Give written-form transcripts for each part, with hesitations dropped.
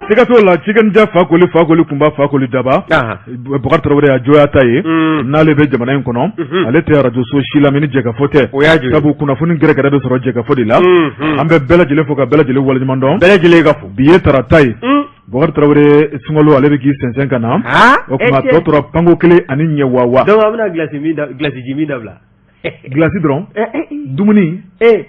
Siga t'o la, cikɛnija Fakoli, Fakoli kunba, Fakoli daba, Bakari Tarawele, a jɔya ta ye n'ale bɛ jamana in kɔnɔ, ale tɛ arajoso si lamɛn ni Jɛkafɔ tɛ, sabu kunnafoni gɛrɛgɛrɛ bɛ sɔrɔ Jɛkafɔ de la. An bɛ bɛɛ lajɛlen fo ka bɛɛ lajɛlen waleɲuman dɔn. Bɛɛ lajɛlen ka fo. Bi ye tarata ye. Bakari Tarawele, sunkalo ale bɛ k'i sɛnsɛn ka na, o tuma tɔ tora panko kelen ani ɲɛ wawa. Donc an bɛna glace ji min dabila. Glace dɔrɔn, dumuni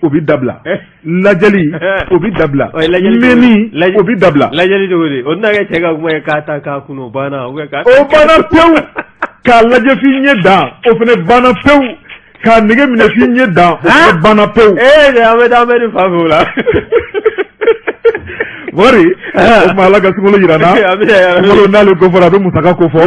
o bɛ dabila, lajɛli o bɛ dabila, mɛnni o bɛ dabila. Lajɛli cogo di? O tɛna kɛ cɛ ka kuma ye k'a ta k'a kun, o banna. O banna pewu. K'a lajɛ f'i ɲɛ dan, o fana banna pewu. K'a nege minɛ f'i ɲɛ dan, o fana banna pewu. Ee, an bɛ taa, an bɛ nin fan fɛ o la. Bakari, o tuma Ala ka sunkalo jira an na. Sunkalo n'ale ko fɔra, a bɛ musaka ko fɔ.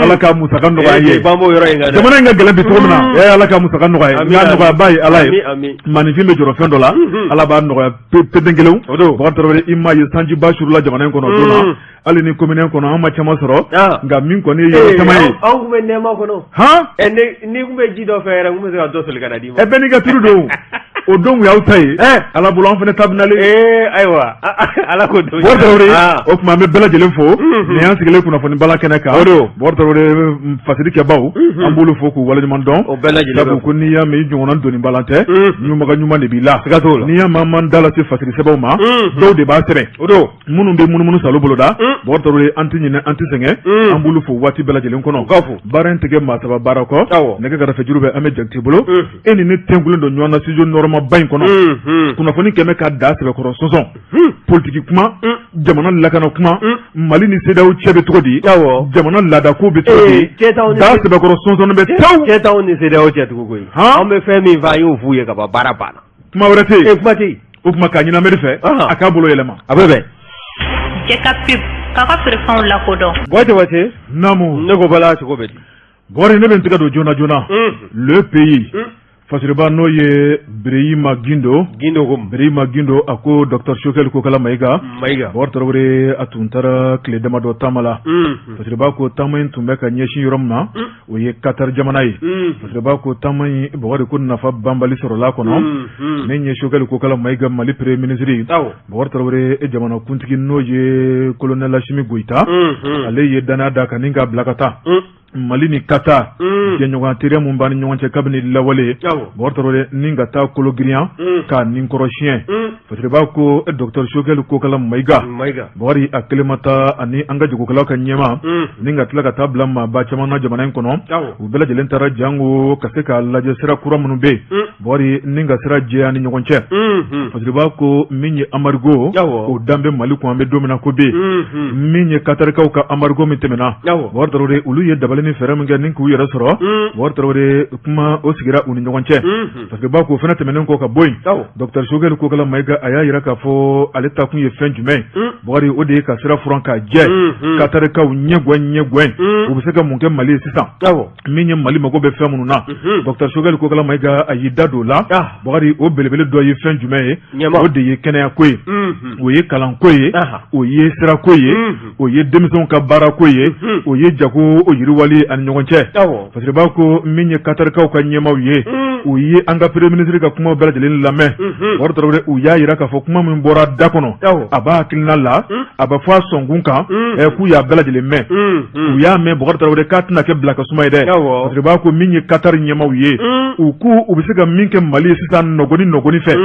Ala ka musaka nɔgɔya an ye. Jamana in ka gɛlɛn bi cogo min na, Ala ka musaka nɔgɔya ye, nka nɔgɔyaba ye Ala ye. Maaninfin bɛ jɔrɔ fɛn dɔ la, Ala b'a nɔgɔya pepin kelen. Bakari Tarawele, i m'a ye sanjiba surula jamana in kɔnɔ don na, hali ni commune kɔnɔ an ma caman sɔrɔ, nka min kɔni ye yɔrɔ caman ye. Anw tun bɛ nɛɛma kɔnɔ. Ni tun bɛ ji dɔ fɛ yɛrɛ, n tun bɛ se ka dɔ soli ka na d'i ma. Ɛ, bɛɛ n'i ka turu don. O don y'aw ta ye, Ala bolo an fana ta bɛ nalen. Ee, ayiwa, Ala ko don. Bakari Tarawele, o tuma an bɛ bɛɛ lajɛlen fo. Nin y'an sigilen kunnafoni bala kɛnɛ kan. O don. Bakari Tarawele, fasiri kɛbaw, an b'olu fo k'u waleɲuman dɔn. O bɛɛ lajɛlen. Sabu ko n'i y'a mɛn i ɲɔgɔnna doni balan tɛ, ɲumaga ɲuman de b'i la. Siga t'o la. N'i y'a mɛn an m'an da lase fasiri sɛbɛnw ma, dɔw de b'a sɛbɛn. O don. Minnu bɛ munumunu salo boloda, Bakari Tarawele, an tɛ ɲinɛ, an tɛ sɛgɛn, an b'olu fo waati bɛɛ lajɛlen kɔnɔ. Baara in tɛ kɛ maa saba baara kɔ. Nɛgɛ kɛrɛfɛ juru bɛ an bɛ Jakite bolo. E ni ne tɛnkulen don ɲɔgɔn na studio nɔrɔmaba in kɔnɔ, kunnafoni kɛmɛ ka da sɛbɛkɔrɔ sɔsɔ, politiki kuma, jamana lakana kuma, Mali ni CEDEAO cɛ bɛ cogo di, jamana laadako bɛ cogo di, da sɛbɛkɔrɔ sɔsɔ bɛ tewu. Cɛ t'anw ni CEDEAO cɛ tugun koyi. An bɛ fɛn min fɔ, an y'o f'u ye ka ban, baara banna. Kuma wɛrɛ tɛ yen. Kuma tɛ yen. O tuma k'a ɲini Amɛdi fɛ, a k'a bolo yɛlɛma. A bɛ bɛn. Jɛka pub k'a ka feerefɛnw lakodɔn. Buwa Jabate. Naamu. Ne ko bala, cogo bɛ di? Bɔri, ne bɛ n tɛgɛ don joona joona. Le Pays. Fasiriba n'o ye Birehima Gindo. Gindo ko. Birehima Gindo, a ko docteur Choguel Kokala Mayiga. Mayiga. Bɔri Tarawele, a tun taara tile damadɔ taama la. Fasiriba ko taama in tun bɛ ka ɲɛsin yɔrɔ min na, o ye Qatar jamana ye. Fasiriba ko taama in, Bɔkari, ko nafa banbali sɔrɔla a kɔnɔ. Min ye Choguel Kokala Mayiga, Mali premier ministre. Bɔkari Tarawele, jamana kuntigi n'o ye colonel Asimi Goyita, ale ye danaya da kan ni k'a bila ka taa. Mali ni Qatar, jɛɲɔgɔnya teriya min b'an ni ɲɔgɔn cɛ kabini lawale, Bɔkari Tarawele, ni ka taa kolo girinya k'a ni kɔrɔ siɲɛ. Fasiriba ko docteur Choguel Kokala Mayiga, Bɔkari, a kelen ma taa, ani an ka jagokɛlaw ka ɲɛmaa, ni ka tila ka taa bila maaba caman na jamana in kɔnɔ. U bɛɛ lajɛlen taara jango ka se k'a lajɛ sira kura minnu bɛ yen, Bɔkari, ni ka sira jɛya ni ɲɔgɔn cɛ. Fasiriba ko min ye embargo, o dan bɛ Mali kun an bɛ don min na ko bi. Min ye Katarikaw ka embargo min tɛmɛna, Bɔkari Tarawele, olu ye dabali ni fɛɛrɛ min kɛ ni k'u yɛrɛ sɔrɔ, Bɔkari Tarawele, kuma o sigira u ni ɲɔgɔn cɛ. Fasiriba k'o fana tɛmɛnen kɔ ka bɔ yen, docteur Choguel Kokala Mayiga, a y'a jira k'a fɔ ale taa kun ye fɛn jumɛn ye, Bɔkari, o de ye ka sira furan k'a jɛ. Katarikaw ɲɛgɛn ɲɛgɛn, u bɛ se ka mun kɛ Mali ye sisan, min ye Mali mago bɛ fɛn minnu na? Docteur Choguel Kokala Mayiga, a y'i da don o la. Bɔkari, o belebele dɔ ye fɛn jumɛn ye? O de ye kɛnɛyako ye, o ye kalanko ye, o ye sirako ye, o ye denmisɛnw ka baarako ye, o ye jago o yiriwali ani ɲɔgɔn cɛ. Fasiriba ko min ye Katarikaw ka ɲɛmaaw ye, u ye an ka premier ministre ka kuma bɛɛ lajɛlen lamɛn. Bɔkari Tarawele, u y'a jira k'a fɔ kuma min bɔra da kɔnɔ, a b'a hakilina la, a bɛ fɔ a sɔnkun kan, k'u y'a bɛɛ lajɛlen mɛn. U y'a mɛn, Bɔkari Tarawele, k'a tɛna kɛ bila ka suma ye dɛ. Fasiriba ko min ye Katari ɲɛmaaw ye, u ko u bɛ se ka min kɛ Mali ye sisan nɔgɔni nɔgɔni fɛ,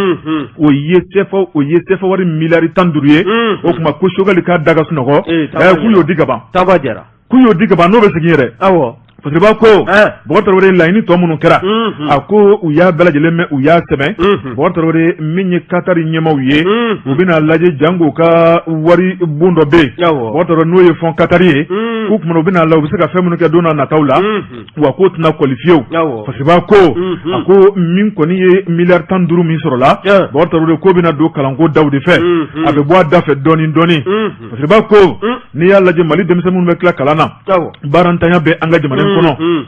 o ye CFA wari miliyari 15 ye. O tuma ko Choguel k'a da ka sunɔgɔ, k'u y'o di ka ban, k'u y'o di ka ban, n'o bɛ segin yɛrɛ. Fasiriba ko, Bɔkari Tarawele, laɲini tɔ minnu kɛra, a ko u y'a bɛɛ lajɛlen mɛn, u y'a sɛbɛn. Bɔkari Tarawele, min ye Katari ɲɛmaaw ye, u bɛna lajɛ jango ka wari bon dɔ bɛ yen, Bɔkari Tarawele, n'o ye fonds Katari ye, k'u kumana u bɛna la u bɛ se ka fɛn minnu kɛ don n'a nataw la, wa k'o tɛna kɔli fiyewu. Fasiriba ko, a ko min kɔni ye miliyari 15 min sɔrɔla, Bɔkari Tarawele, k'o bɛna don kalanko daw de fɛ, a bɛ bɔ a da fɛ dɔɔnin dɔɔnin. Fasiriba ko n'i y'a lajɛ, Mali denmisɛn minnu bɛ tila kalan na, baarantanya bɛ an ka jamana in kɔnɔ.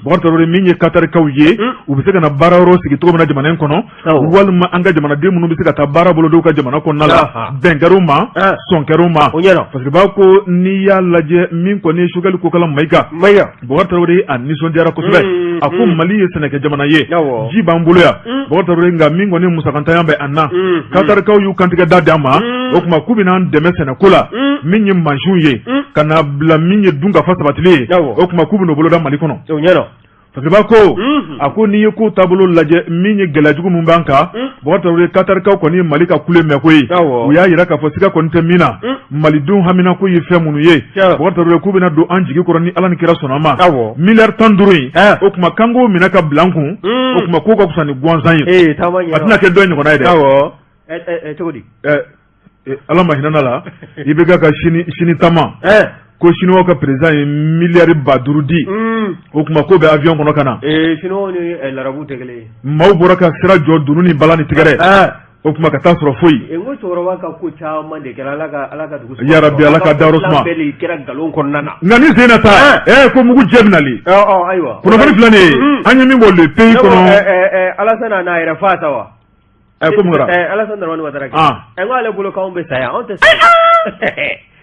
Bɔkari Tarawele, min ye Katarikaw ye, u bɛ se ka na baara yɔrɔ sigi cogo min na jamana in kɔnɔ, walima an ka jamanaden minnu bɛ se ka taa baara boloda u ka jamana kɔnɔna la, bɛn kɛr'u ma, sɔn kɛr'u ma. Fasiriba ko n'i y'a lajɛ, min kɔni ye Choguel Kokala Mayiga, Bɔkari Tarawele, a nisɔndiyara kosɛbɛ. A ko Mali ye sɛnɛkɛ jamana ye, ji b'an bolo yan, Bɔkari Tarawele, nka min kɔni musakantanya bɛ an na. Katarikaw y'u kantigɛ da di an ma. O tuma k'u bɛna an dɛmɛ sɛnɛko la, min ye mansinw ye, ka na bila min ye dunkafa sabatili ye. O tuma k'u bɛn'o boloda Mali kɔnɔ. Fasiriba ko, a ko n'i ye ko taabolo lajɛ, min ye gɛlɛya jugu min b'an kan, Bubakari Tarawele, Katarikaw kɔni ye Mali ka kule mɛn koyi. U y'a jira k'a fɔ siga kɔni tɛ min na, malidenw haminako ye fɛn minnu ye, Bubakari Tarawele, k'u bɛna don an jigi kɔrɔ ni Ala ni kira sɔnna ma. Miliyari 15 in, o tuma k'an k'o minɛ ka bila an kun. O tuma k'o ka fisa ni gansan ye, a tɛna kɛ dɔ ɲɔgɔnna ye dɛ. Cogo di? Ala ma hinɛ la, IBK ka Chine taama, ko siniwaw ka président ye miliyari 5000 di. O tuma k'o bɛ avion kɔnɔ ka na. Siniwaw ni larabu tɛ kelen ye. Maaw bɔra ka sira jɔ dunun ni bala ni tigɛrɛ. O tuma ka taa sɔrɔ foyi. N ko cɛkɔrɔba ka ko caman de kɛra, Ala ka Ala ka dugu suma. Yarabi, Ala ka dayɔrɔ suma. Bɛɛ de kɛra nkalon kɔnɔna na. Nka ni sen na taa, ko mugu jɛ bɛ nali. Ayiwa. Kunnafoni filɛ nin ye, an ye min bɔ Le Pays kɔnɔ. Alassane n'a yɛrɛ fa sa wa? Ko mun kɛra? Alassane Dramane Ouattara kɛ. N ko ale bolo k'anw bɛ sa yan, anw tɛ sa.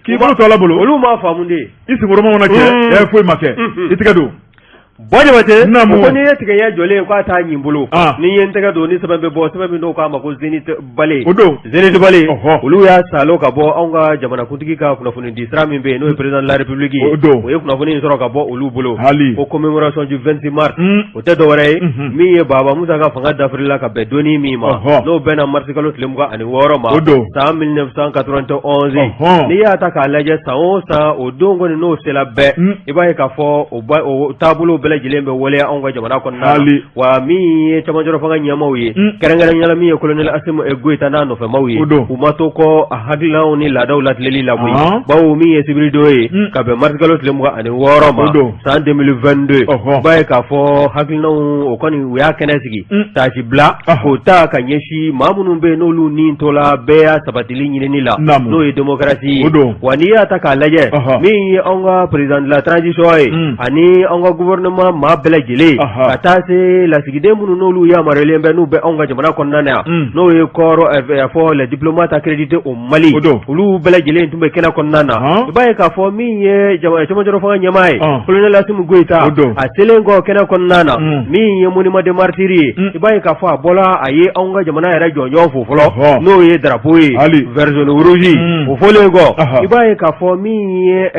K'i bolo to Ala bolo. Olu m'a faamu de. I senkɔrɔma mana kɛ, foyi ma kɛ. I tɛgɛ don. Bɔ Jabate, ko n'i ye tigɛ ɲɛ jɔlen ye k'a t'a ɲin bolo, n'i ye n tɛgɛ don ni sɛbɛn bɛ bɔ, sɛbɛn min n'o k'a ma ko Zenith Balé. O don. Zenith Balé, olu y'a salo ka bɔ anw ka jamanakuntigi ka kunnafoni di sira min bɛ yen, n'o ye président de la République ye. O don. O ye kunnafoni in sɔrɔ ka bɔ olu bolo. Hali. Ko commémoration du 26 mars. O tɛ dɔwɛrɛ ye, min ye Baba Musa ka fanga dafirila ka bɛn donni min ma, n'o bɛnna mars kalo tile 26 ma. O don. San 1991. N'i y'a ta k'a lajɛ, san o san, o don kɔni n'o sera bɛɛ, i b'a ye k'a fɔ o taabolo bɛɛ lajɛlen bɛ waleya anw ka jamana kɔnɔna na. Wa min ye cɛmancɛrɔ fanga ɲɛmaaw ye, kɛrɛnkɛrɛnnenya la min ye colonel Assimi Goïta n'a nɔfɛmaw ye, u ma to kɔ a hakilinaw ni laadaw latileli la koyi, bawo min ye sibiridon ye ka bɛn mars kalo tile 26 ma san 2022, i b'a ye k'a fɔ hakilinaw o kɔni u y'a kɛnɛ sigi, taasi bila k'o ta ka ɲɛsin maa minnu bɛ yen n'olu ni tola bɛɛya sabatili ɲinini la, n'o ye démocratie ye. Wa n'i y'a ta k'a lajɛ, min ye anw ka président de la transition ye ani anw ka gouvernement maa bɛɛ lajɛlen, ka taa se lasigiden minnu n'olu yamaruyalen bɛ n'u bɛ anw ka jamana kɔnɔna na yan, n'o ye corps a fɔ les diplomates accrédités au Mali, olu bɛɛ lajɛlen tun bɛ kɛnɛ kɔnɔna na. I b'a ye k'a fɔ min ye cɛmancɛrɔ fanga ɲɛmaa ye, colonel Assimi Goïta, a selen kɔ kɛnɛ kɔnɔna na, min ye monument des martyrs ye, i b'a ye k'a fɔ a bɔla a ye anw ka jamana yɛrɛ jɔnjɔn fo fɔlɔ, n'o ye drapeau ye vert jaune rouge. O fɔlen kɔ, i b'a ye k'a fɔ min ye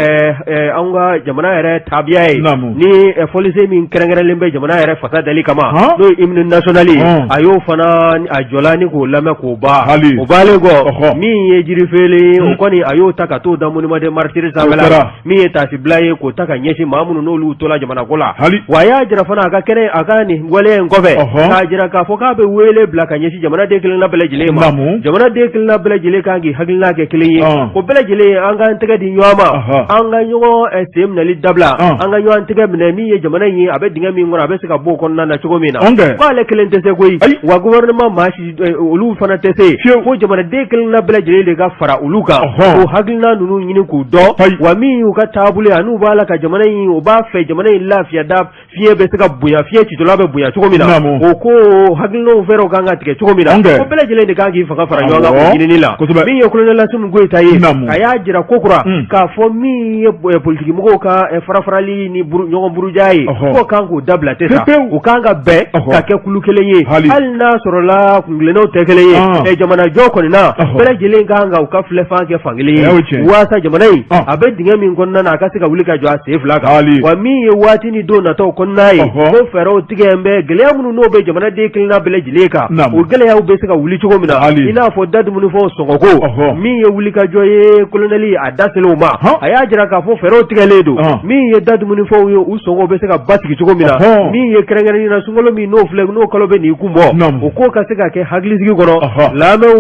anw ka jamana yɛrɛ tabiya ye, ni fɔlisen min kɛrɛnkɛrɛnlen bɛ jamana yɛrɛ fasa dali kama, n'o ye hymne national ye, a y'o fana a jɔla ni k'o lamɛn k'o ban. O banlen kɔ, min ye jirifeere, o kɔni a y'o ta ka t'o da monument des martyrs sanfɛla la, min ye taasibila ye k'o ta ka ɲɛsin maa minnu n'olu tola jamana ko la. Wa a y'a jira fana a ka kɛnɛ a ka nin waleya in kɔfɛ, k'a jira k'a fɔ k'a bɛ wele bila ka ɲɛsin jamanaden kelenna bɛɛ lajɛlen ma. Jamanaden kelenna bɛɛ lajɛlen kan k'i hakilina kɛ kelen ye, ko bɛɛ lajɛlen an k'an tɛgɛ di ɲɔgɔn ma, an ka ɲɔgɔn sen minɛli dabila, an ka ɲɔgɔn tɛgɛ minɛ. Min ye jamana in ye, a bɛ dingɛ min kɔnɔ, a bɛ se ka bɔ o kɔnɔna na cogo min na, k'ale kelen tɛ se koyi, wa gouvernement maa si olu fana tɛ se, ko jamanaden kelenna bɛɛ lajɛlen de ka fara olu kan k'o hakilina ninnu ɲini k'u dɔn. Wa min y'u ka taabolo ye, an'u b'a la ka jamana in, u b'a fɛ jamana in lafiya da fiɲɛ bɛ se ka bonya, fiɲɛ citɔla bɛ bonya cogo min na, o ko hakilinaw fɛɛrɛw kan ka tigɛ cogo min na, ko bɛɛ lajɛlen de kan k'i fanga fara ɲɔgɔn kan o ɲinini la. Min ye colonel Assimi Goïta ye, a y'a jira kokura k'a fɔ min ye politikimɔgɔw ka farafarali ni ɲɔgɔn buruja ye, k'o kan k'o dabila tɛ sa, u kan ka bɛn ka kɛ kulu kelen ye, hali n'a sɔrɔla kuntilennaw tɛ kelen ye, jamanajɔ kɔni na, bɛɛ lajɛlen kan ka u ka filɛfan kɛ fan kelen ye, waasa jamana in a bɛ dingɛ min kɔnɔna na, a ka se ka wuli ka jɔ a sen fila kan. Wa min ye waati ni don nataw kɔnɔna ye, ko fɛɛrɛw tigɛ bɛ gɛlɛya minnu n'o bɛ jamanaden kelenna bɛɛ lajɛlen kan, o gɛlɛyaw bɛ se ka wuli cogo min na, i n'a fɔ da dumunifɛnw sɔngɔko, min ye wulikajɔ ye, colonel a da selen o ma, a y'a jira k'a fɔ fɛɛrɛw tigɛlen don, min ye da dumunifɛnw ye, u sɔngɔ bɛ se ka basigi cogo min na, min ye kɛrɛnkɛrɛnnenya la sunkalo min n'o filɛ, n'o kalo bɛ n'i kun bɔ, o ko ka se ka kɛ hakilisigi kɔnɔ, lamɛnw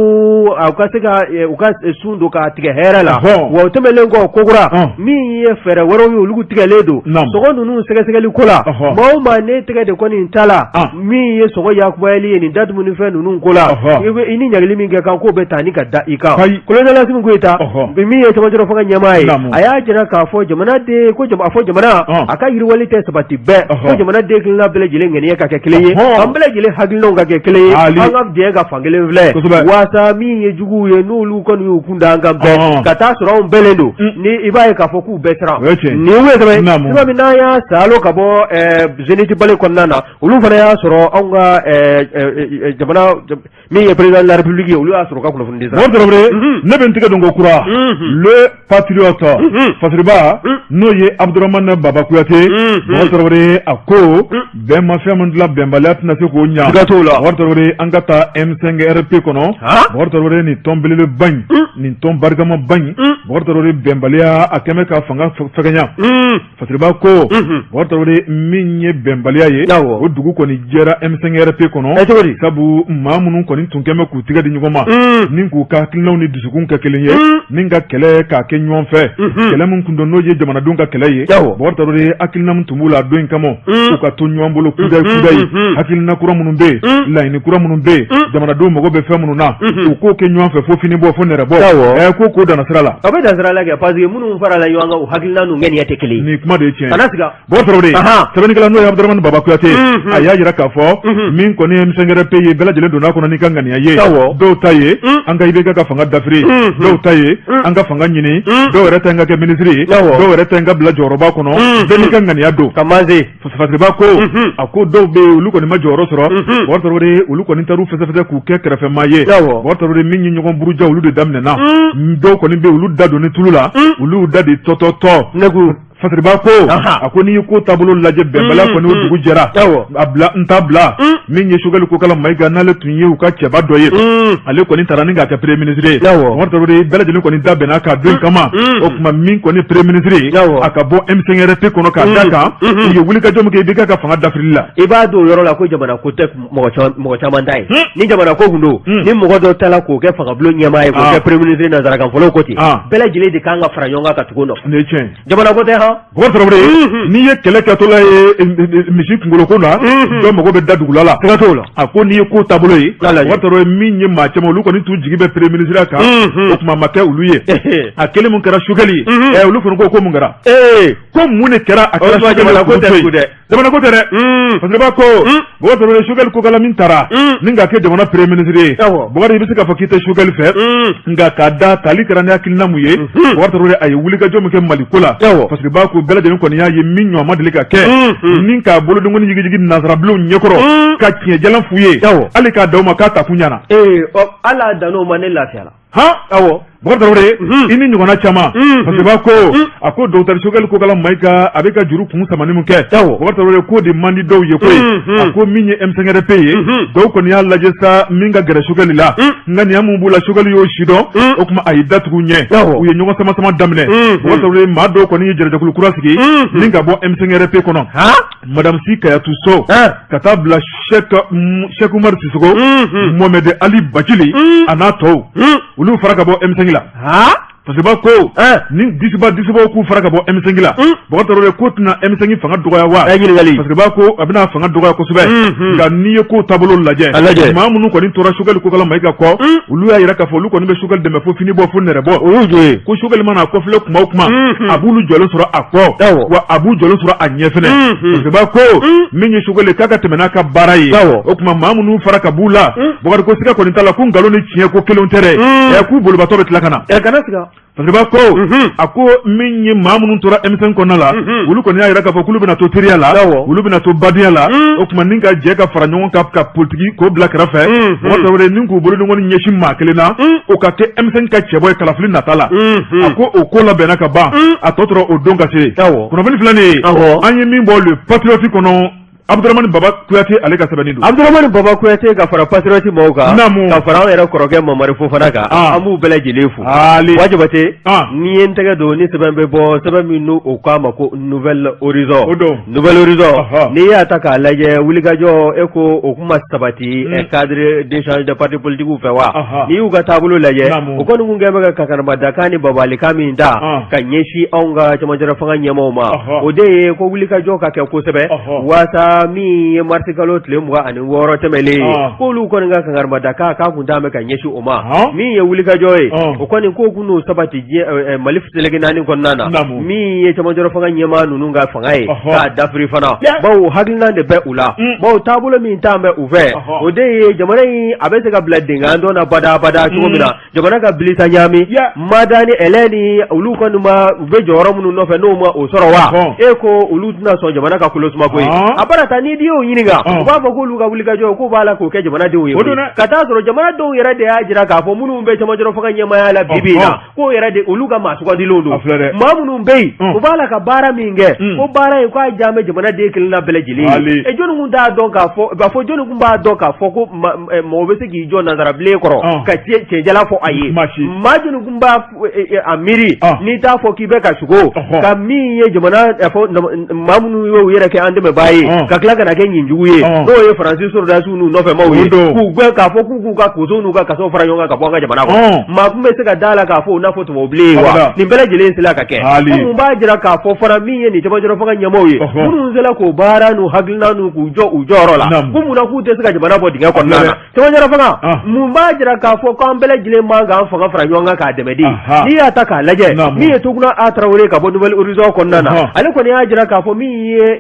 u ka se ka u ka sun don k'a tigɛ hɛrɛ la. Wa o tɛmɛnlen kɔ kokura, min ye fɛɛrɛ wɛrɛw ye, olu tigɛlen don sɔngɔ ninnu sɛgɛsɛgɛli ko la. Maa o maa ne tɛgɛ de kɔni ta la, min ye sɔngɔ yakubayali ye nin da dumunifɛn ninnu ko la, i ni ɲangili min kɛ kan, k'o bɛ taa ni ka da i kan. Colonel Assimi Goïta, min ye cɛmancɛrɔ fanga ɲɛmaa ye, a y'a jira k'a fɔ jamanaden ko a fɔ jamana a ka yiriwali tɛ sabati. sabati bɛɛ ko jamanaden kelenna bɛɛ lajɛlen ŋaniya ka kɛ kelen ye, an bɛɛ lajɛlen hakilinaw ka kɛ kelen ye, an ka jɛ ka fan kelen filɛ waasa min ye juguw ye, n'olu kɔni y'u kun da an kan bɛɛ ka taa sɔrɔ anw bɛnnen don, ni i b'a ye k'a fɔ k'u bɛɛ siran. Nin ye sɛbɛn min n'an y'a saalo ka bɔ Zénith Balé kɔnɔna na, olu fana y'a sɔrɔ anw ka jamana min ye président de la République ye, olu y'a sɔrɔ u ka kunnafoni di sira. Tarawele, ne bɛ n tɛgɛ don ko kura Le Patriote, Fasiriba, n'o ye Abudramane Baba Kuyate. Bɔkari Tarawele, a ko bɛn ma fɛn min dilan, bɛnbaliya tɛna se k'o ɲa. Siga t'o la. Bɔkari Tarawele, an ka taa M5 RP kɔnɔ. Bɔkari Tarawele, nin tɔn belebeleba in, nin tɔn barikamaba in, Bɔkari Tarawele, bɛnbaliya a kɛmɛ ka fanga fɛgɛnya. Fasiriba ko, Bɔkari Tarawele, min ye bɛnbaliya ye, o dugu kɔni jɛra M5 RP kɔnɔ. Cogo di? Sabu maa minnu kɔni tun kɛmɛ k'u tigɛ di ɲɔgɔn ma, ni k'u ka hakilinaw ni dusukun kɛ kelen ye, ni ka kɛlɛ k'a kɛ ɲɔgɔn fɛ, kɛlɛ min tun don n'o ye jamanadenw ka kɛlɛ ye, Bɔkari Tarawele, hakilina min tun b'u la don in kama, u ka to ɲɔgɔn bolo kudayi kudayi, hakilina kura minnu bɛ yen, laɲini kura minnu bɛ yen, jamanadenw mago bɛ fɛn minnu na, u k'o kɛ ɲɔgɔn fɛ fo fini bɔ fo nɛrɛ bɔ, ko k'o danna sira la. A bɛ dan sira la kɛ, parce que minnu farala ɲɔgɔn kan, u hakilina n'u ŋaniya tɛ kelen ye. Nin kuma de ye tiɲɛ ye. Kana siga. Bɔkari Tarawele, sɛbɛnnikɛla n'o ye Abudramani Baba Kuyate, a y'a jira k'a fɔ min kɔni ye M5 RP ye, bɛɛ lajɛlen donna a kɔnɔ n'i ka ŋaniya ye. Dɔw ta ye an ka IBK ka fanga dafiri, dɔw ta ye an ka fanga ɲini, dɔw yɛrɛ ta ye n ka kɛ minisiri ye, dɔw yɛrɛ ta ye n ka bila jɔyɔrɔba kɔnɔ. Bɛɛ n'i ka ŋaniya don. Ka maze. Fasiriba ko, a ko dɔw bɛ yen, olu kɔni ma jɔyɔrɔ sɔrɔ. Bɔkari Tarawele, olu kɔni taar'u fɛsɛfɛsɛ k'u kɛ kɛrɛfɛmaa ye. Bɔkari Tarawele, min ye ɲɔgɔn buruja, olu de daminɛna. Dɔw kɔni bɛ yen, olu da donni tulu la, olu da de tɔtɔtɔ. Fasiriba ko, a ko n'i ye ko taabolo lajɛ, bɛnbaliya kɔni, o dugu jɛra. A bila n ta bila, min ye Sogɛli Kokala Mayiga, n'ale tun ye u ka cɛba dɔ ye, ale kɔni taara ni k'a kɛ premier ministre ye. Bɔkari Tarawele, bɛɛ lajɛlen kɔni da bɛnna k'a don kama, o tuma min kɔni premier ministre ye, a ka bɔ M5 RP kɔnɔ, k'a da kan u ye wulikajɔ min kɛ IBK ka fanga dafirili la. I b'a don o yɔrɔ la ko jamana ko tɛ mɔgɔ caman ta ye. Ni jamana ko tun don, ni mɔgɔ dɔ taara k'o kɛ fangabulon ɲɛmaa ye, k'o kɛ premier ministre, nansarakan fɔlaw ko ten, bɛɛ lajɛlen de kan ka fara ɲɔgɔn kan ka tugu o nɔfɛ. Nin ye tiɲɛ ye. Jamana ko tɛ han. Bɔkari Tarawele, n'i ye kɛlɛ kɛtɔla ye misi kunkolo ko la, dɔ mago bɛ da dugula la. Siga t'o la. A ko n'i ye ko taabolo ye, Bɔkari Tarawele, min ye maa caman, olu kɔni t'u jigi bɛ premier ministre kan, o tuma ma kɛ olu ye. A kelen mun kɛra Sogɛli ye, olu fana ko mun kɛra? Ko mun de kɛra? A kɛra jamana ko tɛ dɛ. Jamana ko tɛ dɛ. Fasiriba ko, Bɔkari Tarawele, Sogɛli Kokala min taara ni k'a kɛ jamana premier ministre ye, Bɔkari, i bɛ se k'a fɔ k'i tɛ Sogɛli fɛ, nka k'a da tali kɛra ni hakilina mun ye, Bɔkari Tarawele, a ye wulikajɔ min kɛ Mali ko la, Fasiriba ko bɛɛ lajɛlen kɔni y'a ye min ɲɔgɔn ma deli ka kɛ, ni k'a bolodenkɔni jigijigi nansarabilenw ɲɛkɔrɔ ka tiɲɛ jalan f'u ye, hali k'a da u ma k'a takun ɲɛna. Ala dan'o ma, ne lafiyala. Han, awɔ, Bɔkari Tarawele, i ni ɲɔgɔnna caman. Fasiriba ko, a ko docteur Sogɛli Kokala Mayiga, a bɛ ka juru kun samani min kɛ, Bɔkari Tarawele, k'o de man di dɔw ye koyi. A ko min ye M5 RP ye, dɔw kɔni y'a lajɛ sa min ka gɛrɛ Sogɛli la, ŋaniya min b'u la, Sogɛli y'o sidɔn, o tuma a y'i datugu ɲɛ, u ye ɲɔgɔn sama sama daminɛ. Bɔkari Tarawele, maa dɔw kɔni ye jɛrɛjɛkulu kura sigi ni ka bɔ M5 RP kɔnɔ, Madame Sy Kayatou Sow, ka taa bila Cheikh Oumar Sissoko, Mohamed Ali Bathily, a n'a tɔw, olu fara ka bɔ M5 la. Fasiriba ko ni disiba disibaw k'u fara ka bɔ M5 la, Bɔkari Tarawele, k'o tɛna M5 fanga dɔgɔya wa? Ɲininkali. Fasiriba ko a bɛna fanga dɔgɔya kosɛbɛ, nka n'i ye ko taabolo lajɛ, maa minnu kɔni tora Sogɛli Kokala Mayiga kɔ, olu y'a jira k'a fɔ olu kɔni bɛ Sogɛli dɛmɛ fo fini bɔ fo nɛrɛ bɔ. O y'u jɔ ye. Ko Sogɛli mana a kɔfilɛ kuma o kuma, a b'olu jɔlen sɔrɔ a kɔ, wa a b'u jɔlen sɔrɔ a ɲɛ fɛnɛ. Fasiriba ko min ye Sogɛli k'a ka tɛmɛ n'a ka baara ye, o tuma maa minnu fara ka b'u la, Bɔkari ko siga kɔni t'a la ko nkalon ni tiɲɛ ko kelenw tɛ dɛ, k'u bolibatɔ bɛ tila ka na. Kana siga. Fasiriba ko, a ko min ye maa minnu tora M5 kɔnɔna la, olu kɔni y'a jira k'a fɔ k'olu bɛna to teriya la, olu bɛna to badenya la, o tuma ni ka jɛ ka fara ɲɔgɔn kan ka politiki k'o bila kɛrɛfɛ, Bɔkari Tarawele, ni k'u bolodenkɔni ɲɛsin maa kelen na, o ka kɛ M5 ka cɛbɔ ye kalafili nata la. A ko o ko labɛnna ka ban, a tɔ tora o don ka se. Kunnafoni filɛ nin ye, an ye min bɔ Le Patriote kɔnɔ, Abudramani Baba Kuyate, ale ka sɛbɛnni don. Abudramani Baba Kuyate ka fara Patriote mɔgɔw kan. Naamu. Ka fara an yɛrɛ kɔrɔkɛ Mamari Fofana kan. An b'u bɛɛ lajɛlen fo. Ali. Wa Jabate. N'i ye n tɛgɛ don ni sɛbɛn bɛ bɔ, sɛbɛn min n'u o k'a ma ko Nouvel Horizon. O don. Nouvel Horizon. N'i y'a ta k'a lajɛ, wulikajɔ e ko o kuma sabati cadre d'échange des partis politiques fɛ wa? N'i y'u ka taabolo lajɛ, o kɔni kun kɛlen bɛ ka kankaridakan ni babalikan min ta ka ɲɛsin anw ka cɛmancɛla fanga ɲɛmaaw ma, o de ye ko wulikajɔ ka kɛ kosɛbɛ waasa la min ye marisikalo tile 26 tɛmɛlen ye k'olu kɔni ka kangarimada k'a kun t'an bɛ ka ɲɛsin o ma min ye wulikajɔ ye o kɔni ko kun n'o sabati diɲɛ Mali seleke naani kɔnɔna na min ye cɛmancɛrɔ fanga ɲɛmaa ninnu ka fanga ye k'a dafiri fana bawo hakilina de bɛ u la bawo taabolo min t'an bɛ u fɛ o de ye jamana in a bɛ se ka bila denkan dɔ na badabada cogo min na jamana ka bilisa ɲaami Mada ni Ɛlɛni olu kɔni ma u bɛ jɔyɔrɔ minnu nɔfɛ n'o ma o sɔrɔ wa e ko olu tɛna sɔn jamana ka kolo suma koyi a bara taa n'i y'o ɲininka u b'a fɔ k'olu ka wulikajɔ k'u b'a la k'o kɛ jamanadenw ye ka taa sɔrɔ jamanadenw yɛrɛ de y'a jira k'a fɔ minnu bɛ cɛmancɛrɔ fanga ɲɛmaaya la bi bi in na k'o yɛrɛ de olu ka maa sugandilenw don maa minnu bɛ yen u b'a la ka baara min kɛ ko baara in k'a diya bɛ jamanaden kelenna bɛɛ lajɛlen ye e jɔnni kun t'a dɔn k'a fɔ b'a fɔ jɔnni kun b'a dɔn k'a fɔ ko mɔgɔ bɛ se k'i jɔ nansarabilen kɔrɔ ka cɛjala fɔ a ye maa jɔnni kun b'a a miiri n'i t'a fɔ k'i bɛ ka sugo ka min ye jamana fɔ maa minnu y'u yɛrɛ kɛ an dɛmɛbaa ye ka tila ka na kɛ ɲinjugu ye n'o ye Faransi sɔrɔdasiw n'u nɔfɛmaw ye k'u gɛn k'a fɔ k'u k'u ka koso n'u ka kaso fara ɲɔgɔn kan ka bɔ an ka jamana kɔnɔ maa kun bɛ se ka da la k'a fɔ o n'a fɔ tubabubilen ye wa nin bɛɛ lajɛlen sera ka kɛ ko mun b'a jira k'a fɔ fana min ye nin cɛmancɛrɔ fanga ɲɛmaaw ye minnu sera k'o baara n'u hakilina n'u k'u jɔ u jɔyɔrɔ la ko mun na k'u tɛ se ka jamana bɔ dingɛ kɔnɔna na cɛmancɛrɔ fanga mun b'a jira k'a fɔ k'an bɛɛ lajɛlen man k'an fanga fara ɲɔgɔn kan k'a dɛmɛ de n'i y'a ta k'a lajɛ min ye Toguna A Tarawele ka bɔ Nouvel Horizon kɔnɔna na ale kɔni y'a jira k'a fɔ min ye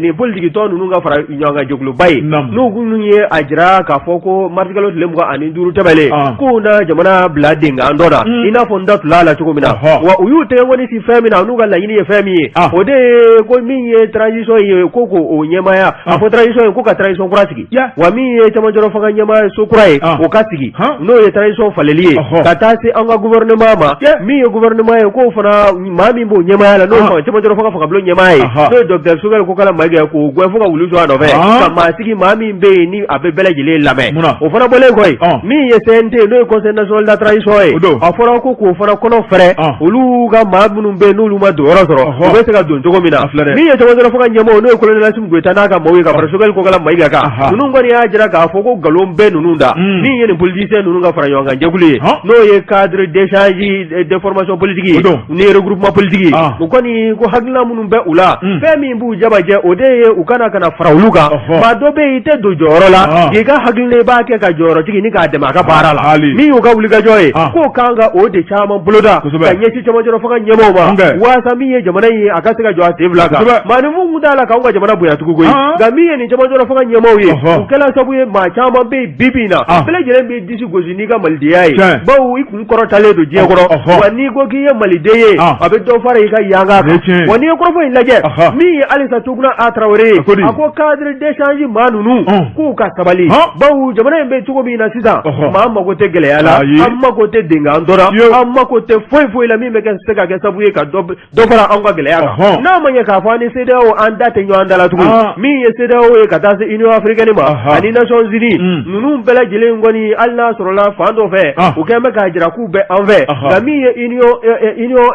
nin politikitɔn ninnu ka fara ɲɔgɔn kan jɛkuluba ye n'u kun ye a jira k'a fɔ ko marisikalo tile 25 tɛmɛlen k'u na jamana bila denkan dɔ la i n'a fɔ n da tula la cogo min na wa u y'u tɛgɛkɔni si fɛn min na n'u ka laɲini ye fɛn min ye o de ye ko min ye transition ye ko k'o ɲɛmaaya a fɔ transition ye ko ka transition kura sigi wa min ye cɛmancɛrɔ fanga ɲɛmaa so kura ye o ka sigi n'o ye transition faleli ye ka taa se an ka gouvernement ma min ye gouvernement ye k'o fana maa min b'o ɲɛmaaya la n'o ye cɛmancɛrɔ fanga fangabulon ɲɛmaa ye n'o ye docteur Choguel Kokalla Maïga k'o gɛn fo ka wulu jɔ a nɔfɛ ka maa sigi maa min bɛ yen ni a bɛ bɛɛ lajɛlen lamɛn o fana bɔlen kɔ yen min ye CNT n'o ye conseil national de la transition ye a fɔra ko k'o fana kɔnɔ fɛrɛ olu ka maa minnu bɛ yen n'olu ma don yɔrɔ sɔrɔ u bɛ se ka don cogo min na min ye cɛmancɛrɔ fanga ɲɛmɔgɔ n'o ye colonel Assimi Goïta n'a ka maaw ye ka fara Choguel Kokalla Maïga kan ninnu kɔni y'a jira k'a fɔ ko nkalon bɛ ninnu da min ye nin politicien ninnu ka fara ɲɔgɔn kan jɛkulu ye n'o ye cadre d'échange d'information politique ye ni regroupement politique ye u kɔni ko hakilina minnu bɛ u la fɛn min b'u jabajɛ o de ye u kana ka na fara olu kan maa dɔ bɛ yen i tɛ don jɔyɔrɔ la k'i ka hakilina i b'a kɛ ka jɔyɔrɔtigi ni k'a dɛmɛ a ka baara la min y'u ka wulikajɔ ye k'o kan ka o de caman boloda ka ɲɛsin cɛmancɛrɔ fanga ɲɛmaaw ma waasa min ye jamana in ye a ka se ka jɔ a sen fila kan maaninfin kun t'a la k'anw ka jamana bonya tugun koyi nka min ye nin cɛmancɛrɔ fanga ɲɛmaaw ye u kɛla sababu ye maa caman bɛ yen bi bi in na bɛɛ lajɛlen b'i disi gosi n'i ka malidenya ye bawo i kun kɔrɔtalen don diɲɛ kɔrɔ wa n'i ko k'i ye maliden ye a bɛ dɔ fara i ka yanga kan wa n'i ye kɔrɔfɔ in lajɛ min ye halisa Toguna A Tarawele ye a ko cadre d'échange maa ninnu k'u ka sabali bawo jamana in bɛ cogo min na sisan maa mago tɛ gɛlɛya la an mago tɛ denkan dɔ la an mago tɛ foyi foyi la min bɛ se ka kɛ sababu ye ka dɔ fara anw ka gɛlɛya kan n'a ma ɲɛ k'a fɔ an ni CEDEAO an da tɛ ɲɔgɔn da la tugun min ye CEDEAO ye ka taa se Union africaine ma ani Nations Unies ninnu bɛɛ lajɛlen kɔni hali n'a sɔrɔla fan dɔ fɛ u kɛlen bɛ k'a jira k'u bɛ an fɛ nka min ye Union Union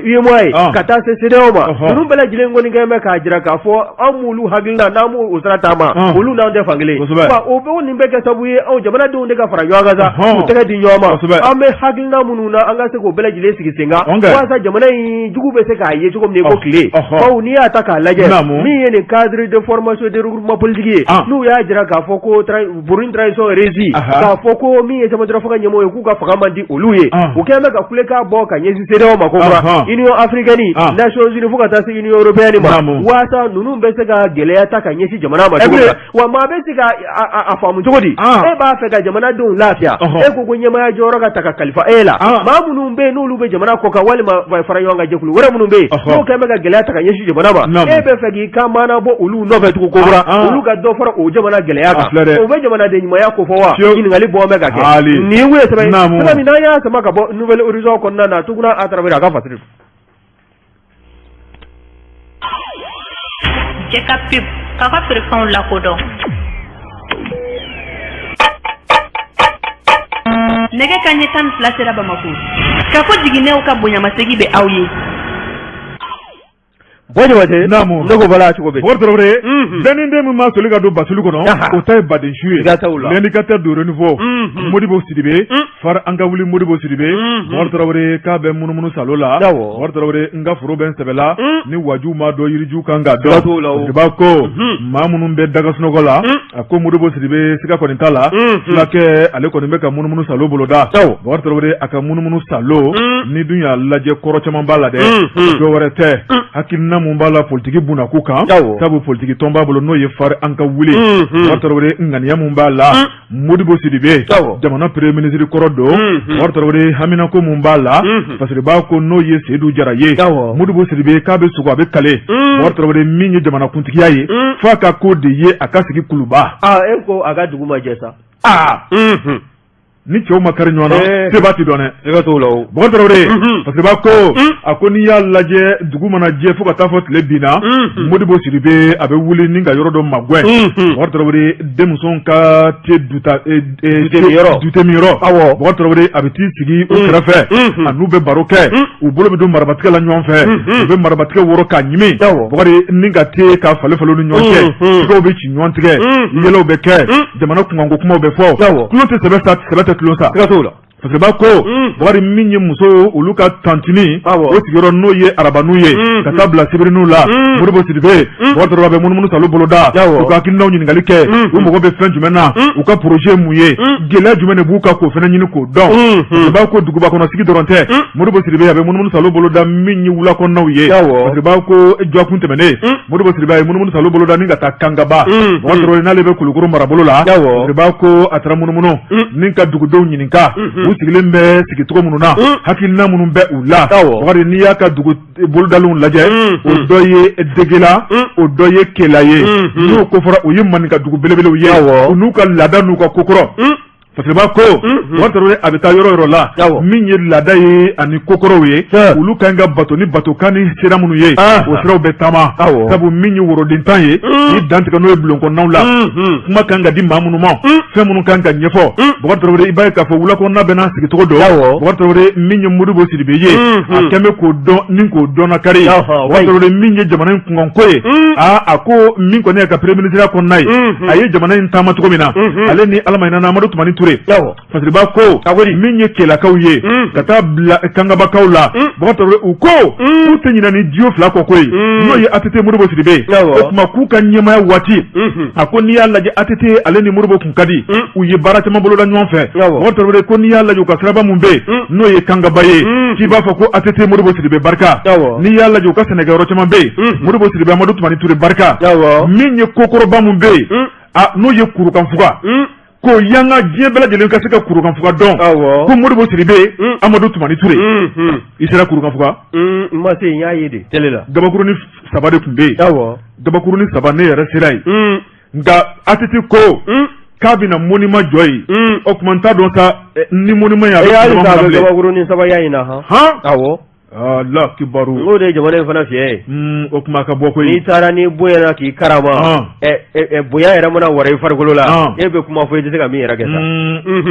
UEMOA ye ka taa se CEDEAO ma ninnu bɛɛ lajɛlen kɔni kɛlen bɛ k'a jira k'a fɔ an m'olu hakilina n'an m'o sira taama olu n'an tɛ fan kelen wa o bɛ nin bɛ kɛ sababu ye anw jamanadenw de ka fara ɲɔgɔn kan sa k'u tɛgɛ di ɲɔgɔn ma an bɛ hakilina minnu na an ka se k'o bɛɛ lajɛlen sigi sen kan walasa jamana in jugu bɛ se k'a ye cogo min ko tile bawo n'i y'a ta k'a lajɛ min ye nin cadre de formation de regroupement politique ye n'u y'a jira k'a fɔ ko pour une transition réussie k'a fɔ ko min ye cɛmancɛrɔ fanga ɲɛmɔgɔ ye k'u ka fanga man di olu ye u kɛlen bɛ ka kulekan bɔ ka ɲɛsin CEDEAO ma ko kura Union africaine Nations Unies fo ka taa se Union européenne ma waasa ninnu bɛ se ka gɛlɛya ta ka ɲɛsin jamana ma cogo min na wa maa bɛ se ka a faamu cogo di e b'a fɛ ka jamanadenw lafiya e ko ko ɲɛmaaya jɔyɔrɔ ka ta ka kalifa e la maa minnu bɛ yen n'olu bɛ jamana kɔ kan walima fara ɲɔgɔn kan jɛkulu wɛrɛ minnu bɛ yen n'o kɛlen bɛ ka gɛlɛya ta ka ɲɛsin jamana ma e bɛ fɛ k'i ka maana bɔ olu nɔfɛ tugun ko kura olu ka dɔ fara o jamana gɛlɛya kan o bɛ jamanaden ɲumanya ko fɔ wa ɲininkali bɔ bɛ ka kɛ nin ye sɛbɛn sɛbɛn min n'an y'a sama ka bɔ Nouvel Horizon kɔnɔna na Tuguna A Tarawele a ka fasiri Cɛ ka pub k'a ka feerefɛnw lakodɔn. Nɛgɛ kanɲɛ 12 sera Bamakɔ. Kafo jiginɛw ka bonyamasegin bɛ aw ye. Buwa Jabate, naamu, ne ko bala cogo bɛ di? Bɔkari Tarawele, bɛɛ ni den min ma soli ka don basulu kɔnɔ, o ta ye badensu ye. Siga t'o la. L'indicateur du renouveau, Modibo Sidibe, far an ka wuli Modibo Sidibe, Bɔkari Tarawele k'a bɛ munumunu salo la. Awɔ. Bɔkari Tarawele, n ka foro bɛ n sɛbɛ la, ni waju ma dɔn yiriju kan ka Siga t'o la o. dɔn. Sidiba ko maa minnu bɛ daga sunɔgɔ la, a ko Modibo Sidibe siga kɔni t'a la, fulakɛ ale kɔni bɛ ka munumunu salo boloda. Awɔ. Bɔkari Tarawele a ka munumunu salo, ni dun y'a lajɛ kɔrɔ caman b'a la dɛ, dɔ wɛrɛ tɛ, hakilina mun b'a la politiki bunakun kan, Awɔ. sabu politiki tɔn b'a bolo n'o ye fari an ka wuli. Bɔkari Tarawele ŋaniya mun b'a la, Modibo Sidibe, Awɔ. jamana premier ministre kɔrɔ don. Bɔkari Tarawele haminako mun b'a la, Fasiriba ko n'o ye Seyidu Jara ye. Awɔ. Modibo Sidibe k'a bɛ sogo a bɛ kale. Bɔkari Tarawele min ye jamanakuntigiya ye, f'a ka ko de ye a ka sigi Kuluba. Aa, e ko a ka dugu ma jɛ sa. Aa, ni cɛw ma kari ɲɔgɔn na, seba ti dɔn dɛ. Siga t'o la o. Bɔkari Tarawele, Fasiriba ko a ko n'i y'a lajɛ dugu mana jɛ fo ka taa fɔ tile binna, Modibo Sidibe a bɛ wuli ni ka yɔrɔ dɔ magɛn. Bɔkari Tarawele denmuso ka te duta Duteminyɔrɔ. Duteminyɔrɔ. Awɔ. Bɔkari Tarawele a bɛ t'i sigi u kɛrɛfɛ, a n'u bɛ baro kɛ, u bolo bɛ don marabatigɛ la ɲɔgɔn fɛ, u bɛ marabatigɛ woro k'a ɲimi. Awɔ. Bɔkari ni ka te ka falen falen ni ɲɔgɔn cɛ, tigɛw bɛ ci ɲɔgɔn tigɛ, yɛlɛw bɛ kɛ, jamana kunkanko kumaw bɛ fɔ. Awɔ. Tulon tɛ sɛbɛ sa, sɛbɛ tɛ tulon sa. Siga t'o la. Fasiriba ko Bɔkari min ye muso olu ka tantini, Awɔ. o sigiyɔrɔ n'o ye arabanu ye, ka taa bila sibirinu la, Modibo Sidibe, Bɔkari Tarawele a bɛ munumunu salo boloda, Awɔ. u ka hakilinaw ɲininkali kɛ, u mago bɛ fɛn jumɛn na, u ka projet ye mun ye, gɛlɛya jumɛn de b'u kan, k'o fana ɲini k'o dɔn. Fasiriba ko duguba kɔnɔ sigi dɔrɔn tɛ, Modibo Sidibe a bɛ munumunu salo boloda min ye wula kɔnɔnaw ye. Awɔ. Fasiriba ko dɔgɔkun tɛmɛnen, Modibo Sidibe a ye munumunu salo boloda ni ka taa Kangaba. Bɔkari Tarawele n'ale bɛ Kulukoro marabolo la, Awɔ. Fasiriba ko a taara munumunu ni ka dugudenw ɲininka u sigilen bɛ sigicogo minnu na, hakilina minnu bɛ u la. Awɔ. Bɔkari n'i y'a ka dugu bolodalenw lajɛ, o dɔ ye Degela, o dɔ ye Kela ye, n'o ko fɔra o ye maninka dugu belebelew ye, Awɔ. u n'u ka laada n'u ka kokɔrɔ. Fasiriba ko Bɔkari Tarawele a bɛ taa yɔrɔ yɔrɔ la, Awɔ. min ye laada ye ani kokɔrɔw ye, olu kan ka bato ni batokan ni sira minnu ye, o siraw bɛ taama. Awɔ. Sabu min ye worodentan ye, i dantigɛ n'o ye bulon kɔnɔnaw la, kuma kan ka di maa minnu ma, fɛn minnu kan ka ɲɛfɔ. Bɔkari Tarawele i b'a ye k'a fɔ wula kɔnɔna bɛɛ n'a sigicogo don. Awɔ. Bɔkari Tarawele min ye Modibo Sidibe ye, a kɛn bɛ k'o dɔn ni k'o dɔnnakari. Bɔkari Tarawele min ye jamana in kunkanko ye, aa, a ko min kɔni ye ka premier ministre kɔnɔna ye, a ye jamana in taama cogo min na, ale ni Ala ma hinɛ na Amadu Tumani Ture. Awɔ. Fasiriba ko min ye Kelakaw ye ka taa bila Kangabakaw la, Bɔkari Tarawele u ko k'u tɛ ɲinɛ ni duo fila kɔ ko ye, n'o ye ATT Modibo Sidibe. Awɔ. O tuma k'u ka ɲɛmaaya waati, a ko n'i y'a lajɛ ATT ale ni Modibo kun ka di, u ye baara caman boloda ɲɔgɔn fɛ. Awɔ. Bɔkari Tarawele ko n'i y'a lajɛ u ka siraba mun bɛ yen n'o ye Kangaba ye, k'i b'a fɔ ko ATT Modibo Sidibe barika. Awɔ. N'i y'a lajɛ u ka sɛnɛkɛyɔrɔ caman bɛ yen, Modibo Sidibe Amadu Tumani Ture barika. Awɔ. Min ye kokɔrɔba mun bɛ yen, a n'o ye Kurukanfuga, ko yanga diɲɛ bɛɛ lajɛlen ka se ka Kurukanfuga dɔn, Awɔ. ko Modibo Sidibe Amadu Tumani Ture. I sera Kurukanfuga? N ma se, n y'a ye de télé la. Gabakurunin saba de tun bɛ yen. Awɔ. Gabakurunin saba, ne yɛrɛ sera yen, nka ATT ko k'a bɛna monument jɔ yen. O tuma n t'a dɔn sa ni monument ye a E bɛ hali monument sa a bila bɛ bilen. gabakurunin saba ya in na han. Han. Awɔ. Ala kibaru. N'o de ye jamana in fana fiɲɛ ye. O kuma ka bɔ koyi. N'i taara n'i bonyana k'i karama, bonya yɛrɛ mana wara i farikolo la, e bɛ kuma fɔ i tɛ se ka min yɛrɛ kɛ sa.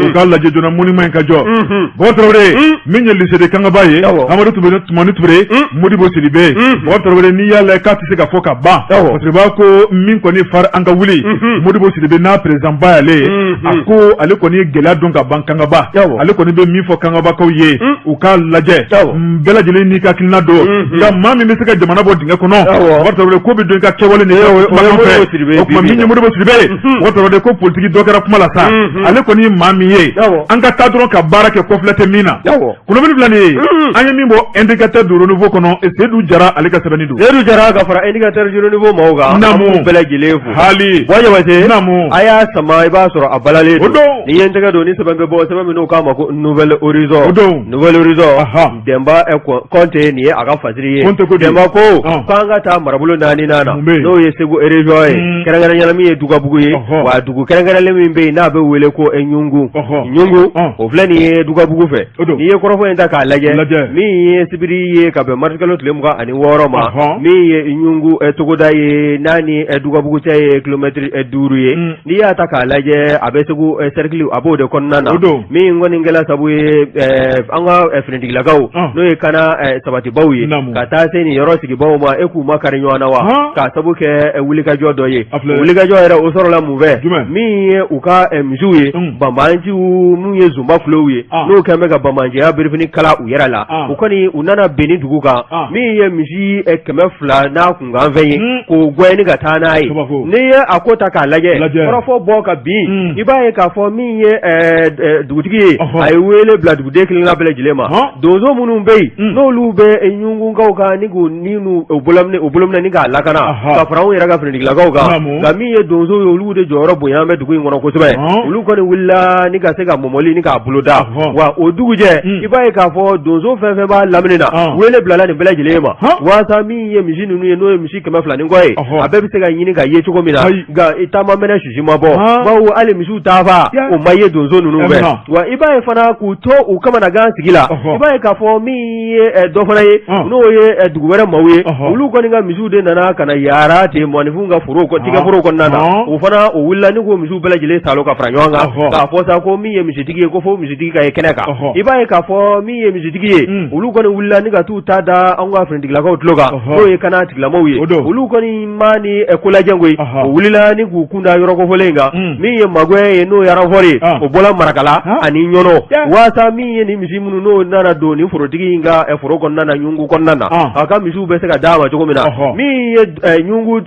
U k'a lajɛ joona monument in ka jɔ. Bɔkari Tarawele min ye lycée de Kangaba ye, Amadu Tumani Ture, Modibo Sidibe. Bɔkari Tarawele n'i y'a lajɛ k'a tɛ se ka fɔ ka ban. Parce que b'a ko min kɔni fari an ka wuli, Modibo Sidibe n'a président ba y'ale ye, a ko ale kɔni ye gɛlɛya dɔn ka ban Kangaba. Ale kɔni bɛ min fɔ Kangabakaw ye, u k'a lajɛ bɛɛ lajɛlen n'i ka hakilina don, nka maa min bɛ se ka jamana bɔ dingɛ kɔnɔ, Bɔkari Tarawele ko bɛ don i ka kɛwale ni kumakan fɛ. O tuma min ye Modibo Sidibe ye, Bɔkari Tarawele ko politiki dɔ kɛra kuma la sa, ale kɔni ye maa min ye, an ka taa dɔrɔn ka baara kɛ kɔfilɛ tɛ min na. Kunnafoni filɛ nin ye, an ye min bɔ Indicateur du renouveau kɔnɔ, Seydou Jara ale ka sɛbɛnni don. Seydou Jara ka fara Indicateur du renouveau maaw kan. Naamu. An b'u bɛɛ lajɛlen fo. Hali. Buwa Jabate. Naamu. A y'a sama i b'a sɔrɔ a balalen O don. N'i ye n tɛgɛ don ni sɛbɛn bɛ bɔ, sɛbɛn min n'u k'a ma ko Nouvel Horizon. O don. Nouvel Horizon. Denba Kɔnte nin ye a ka fasiri ye. Kɔnte ko di? Denba ko k'an ka taa marabolo naaninan na, Mun bɛ yen? n'o ye Segu région ye, kɛrɛnkɛrɛnnenya la min ye Dugabugu ye, wa dugu kɛrɛnkɛrɛnlen min bɛ yen n'a bɛ wele ko Ɲungu. Ɲungu o filɛ nin ye Dugabugu fɛ. O don. N'i ye kɔrɔfɔ in ta k'a lajɛ, Lajɛ. min ye sibiri ye ka bɛn marisikalo tile 26 ma, min ye Ɲungu togoda ye n'a ni Dugabugu cɛ ye kilomɛtiri 5 ye. N'i y'a ta k'a lajɛ a bɛ Segu cercle a b'o de kɔnɔna na. O don. Min kɔni kɛla sabu ye an ka finitigilakaw n'o ye Kana lakana sabatibaw ye ka taa se nin yɔrɔ sigibaw ma, e k'u ma kari ɲɔgɔn na wa, k'a sabu kɛ wulikajɔ dɔ ye. Wulikajɔ yɛrɛ o sɔrɔla mun fɛ? Min ye u ka misiw ye, banbaanciw minnu ye zunba kulow ye, n'o kɛlen bɛ ka banbaanciya birifini kala u yɛrɛ la, u kɔni u nana bin nin dugu kan, min ye misi 200 n'a kunkanfɛn ye, k'o gɛn ni ka taa n'a ye. N'i ye a ko ta k'a lajɛ, kɔrɔfɔ bɔ ka bin, i b'a ye k'a fɔ min ye dugutigi ye, a ye wele bila duguden kelenna bɛɛ lajɛlen ma. Donso minnu bɛ yen, n'olu bɛ ɲungunkaw kan ni k'u ni u bolo minɛ ni k'a lakana ka fara anw yɛrɛ ka finitigilakaw kan, nka min ye donso ye, olu de jɔyɔrɔ bonya bɛ dugu in kɔnɔ kosɛbɛ. Olu kɔni wulila ni ka se ka mɔmɔli ni k'a boloda. Wa o dugujɛ, i b'a ye k'a fɔ donso fɛn fɛn b'a lamini na, wele bilala nin bɛɛ lajɛlen ma, waasa min ye misi ninnu ye, n'o ye misi 200 ni kɔ ye, a bɛɛ bɛ se ka ɲini ka ye cogo min na. Nka i taama mɛnɛ sisi ma bɔ, bawo hali misiw taafa o ma ye donso ninnu fɛ. Wa i b'a ye fana k'u to u kamanagan sigi la, i b'a ye k'a fɔ min ye dɔ fana ye, n'o ye dugu wɛrɛ maaw ye, olu kɔni ka misiw de nana ka na yaara ten mɔgɔninfinw ka foro tigɛforo kɔnɔna na. O fana o wulila ni k'o misiw bɛɛ lajɛlen saalo ka fara ɲɔgɔn kan, k'a fɔ sa ko min ye misitigi ye, ko fo misitigi ka ye kɛnɛ kan. I b'a ye k'a fɔ min ye misitigi ye, olu kɔni wulila ni ka t'u ta da anw ka finitigilakaw tulo kan, n'o ye kana tigilamaw ye. Olu kɔni ma ni kolajɛ koyi, o wulila ni k'u kun da yɔrɔ kofɔlen in kan. Min ye magɛn ye, n'o ye renfort ye, o bɔla Marakala ani Ɲɔnɔ, waasa min ye nin misi minnu n'o nana don nin forotigi in ka foro kɔnɔna na, ɲungu kɔnɔna na, a ka misiw bɛ se ka d'a ma cogo min na. Min ye ɲungu